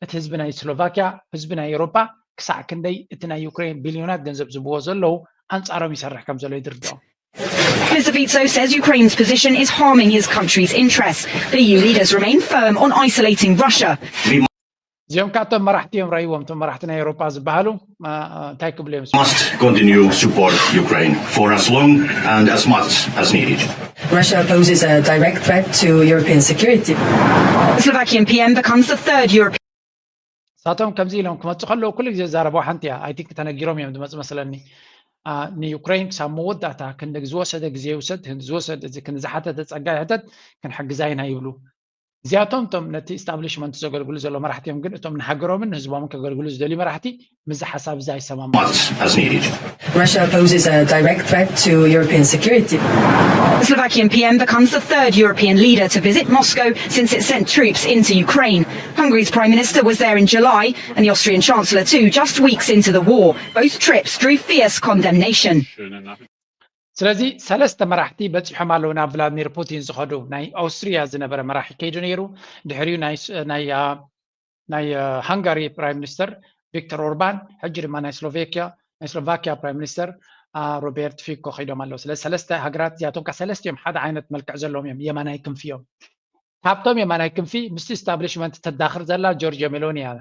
እቲ ህዝቢ ናይ ስሎቫኪያ ህዝቢ ናይ ኤውሮጳ ክሳዕ ክንደይ እቲ ናይ ዩክሬን ቢልዮናት ገንዘብ ዝብዎ ዘለዉ ኣንፃሮም ይሰርሕ ከም ዘሎ ይድርድኦም። Mister Fico says Ukraine's position is harming his country's interests. But E U leaders remain firm on isolating Russia. እዚኦም ካቶም መራሕቲ እዮም ረእይዎም እቶም መራሕቲ ናይ ኤውሮጳ ዝበሃሉ እንታይ ክብሉ እዮም must continue support Ukraine for as long and as much as needed. Russia poses a direct threat to European security. The Slovakian P M becomes the third European ንሳቶም ከምዚ ኢሎም ክመፁ ከለዉ ኩሉ ግዜ ዝዛረበው ሓንቲ እያ። I think ተነጊሮም እዮም ዝመፁ መስለኒ። ንዩክሬን ክሳብ መወዳእታ ክንዲ ዝወሰደ ግዜ ይውሰድ፣ ዝወሰደ ክንዲ ዝሓተተ ፀጋ ይሕተት፣ ክንሕግዛ ኢና ይብሉ። እዚኣቶም እቶም ነቲ ኢስታብሊሽመንት ዘገልግሉ ዘሎ መራሕቲ እዮም። ግን እቶም ንሃገሮምን ንህዝቦምን ከገልግሉ ዝደልዩ መራሕቲ ምስዚ ሓሳብ እዚ ኣይሰማማዑ። As needed. Russia poses a direct threat to European security. The Slovakian P M becomes the third European leader to visit Moscow since it sent troops into Ukraine. Hungary's Prime Minister was there in July, and the Austrian Chancellor too, just weeks into the war. Both trips drew fierce condemnation. ስለዚ ሰለስተ መራሕቲ በፂሖም ኣለዉ ናብ ቭላድሚር ፑቲን ዝኸዱ። ናይ ኣውስትሪያ ዝነበረ መራሒ ከይዱ ነይሩ። ድሕሪኡ ናይ ሃንጋሪ ፕራይም ሚኒስተር ቪክተር ኦርባን፣ ሕጂ ድማ ናይ ስሎቬኪያ ናይ ስሎቫኪያ ፕራይም ሚኒስተር ሮቤርት ፊኮ ከይዶም ኣለዉ። ስለዚ ሰለስተ ሃገራት እዚኣቶም ካ ሰለስቲኦም ሓደ ዓይነት መልክዕ ዘለዎም እዮም። የማናይ ክንፊ እዮም። ካብቶም የማናይ ክንፊ ምስቲ ኢስታብሊሽመንት ተዳኽር ዘላ ጆርጅዮ ሜሎኒ እያ።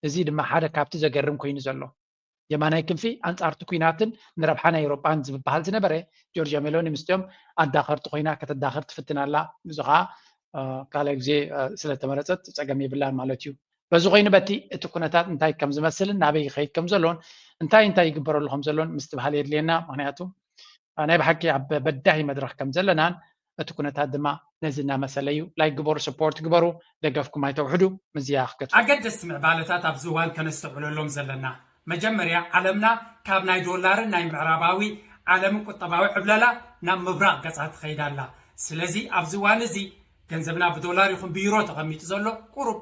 እዚ ድማ ሓደ ካብቲ ዘገርም ኮይኑ ዘሎ። የማናይ ክንፊ ኣንጻርቲ ኩናትን ንረብሓ ናይ ኤውሮጳን ዝበሃል ዝነበረ ጆርጅያ ሜሎኒ ምስቲኦም ኣዳኸርቲ ኮይና ከተዳኸር ትፍትን ኣላ። እዚ ከዓ ካልኣይ ግዜ ስለተመረፀት ፀገም የብላን ማለት እዩ። በዚ ኮይኑ በቲ እቲ ኩነታት እንታይ ከም ዝመስልን ናበይ ይኸይድ ከም ዘሎን እንታይ እንታይ ይግበረሉ ከም ዘሎን ምስትብሃል የድልየና። ምክንያቱ ናይ ብሓቂ ኣብ በዳሂ መድረክ ከም ዘለናን እቲ ኩነታት ድማ ነዚ እናመሰለ እዩ። ላይክ ግበሩ፣ ሰፖርት ግበሩ፣ ደገፍኩም ኣይተውሕዱ። ምዝያ ክገት ኣገደስቲ ምዕባለታት ኣብዚ እዋን ከነስተውዕለሎም ዘለና፣ መጀመርያ ዓለምና ካብ ናይ ዶላርን ናይ ምዕራባዊ ዓለምን ቁጠባዊ ዕብለላ ናብ ምብራቕ ገጻ ትኸይድ ኣላ። ስለዚ ኣብዚ እዋን እዚ ገንዘብና ብዶላር ይኹን ብዩሮ ተቐሚጡ ዘሎ ቁሩብ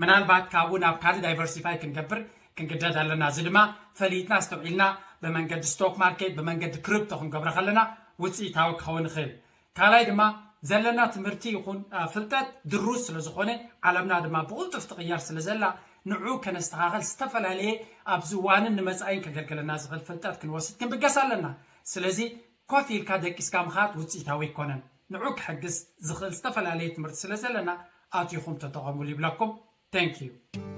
ምናልባት ካብኡ ናብ ካልእ ዳይቨርሲፋይ ክንገብር ክንግደድ ኣለና። እዚ ድማ ፈሊጥና ኣስተውዒልና ብመንገዲ ስቶክ ማርኬት ብመንገዲ ክሪፕቶ ክንገብሮ ከለና ውፅኢታዊ ክኸውን ይኽእል። ካልኣይ ድማ ዘለና ትምህርቲ ይኹን ፍልጠት ድሩዝ ስለ ዝኾነ ዓለምና ድማ ብቕልጡፍ ትቕየር ስለ ዘላ ንዑ ከነስተኻኸል ዝተፈላለየ ኣብዚ እዋንን ንመፃኢን ከገልግለና ዝኽእል ፍልጠት ክንወስድ ክንብገስ ኣለና። ስለዚ ኮፍ ኢልካ ደቂስካ ምኻድ ውፅኢታዊ ኣይኮነን። ንዑ ክሕግዝ ዝኽእል ዝተፈላለየ ትምህርቲ ስለ ዘለና ኣቲኹም ተጠቐሙሉ ይብለኩም። Thank you።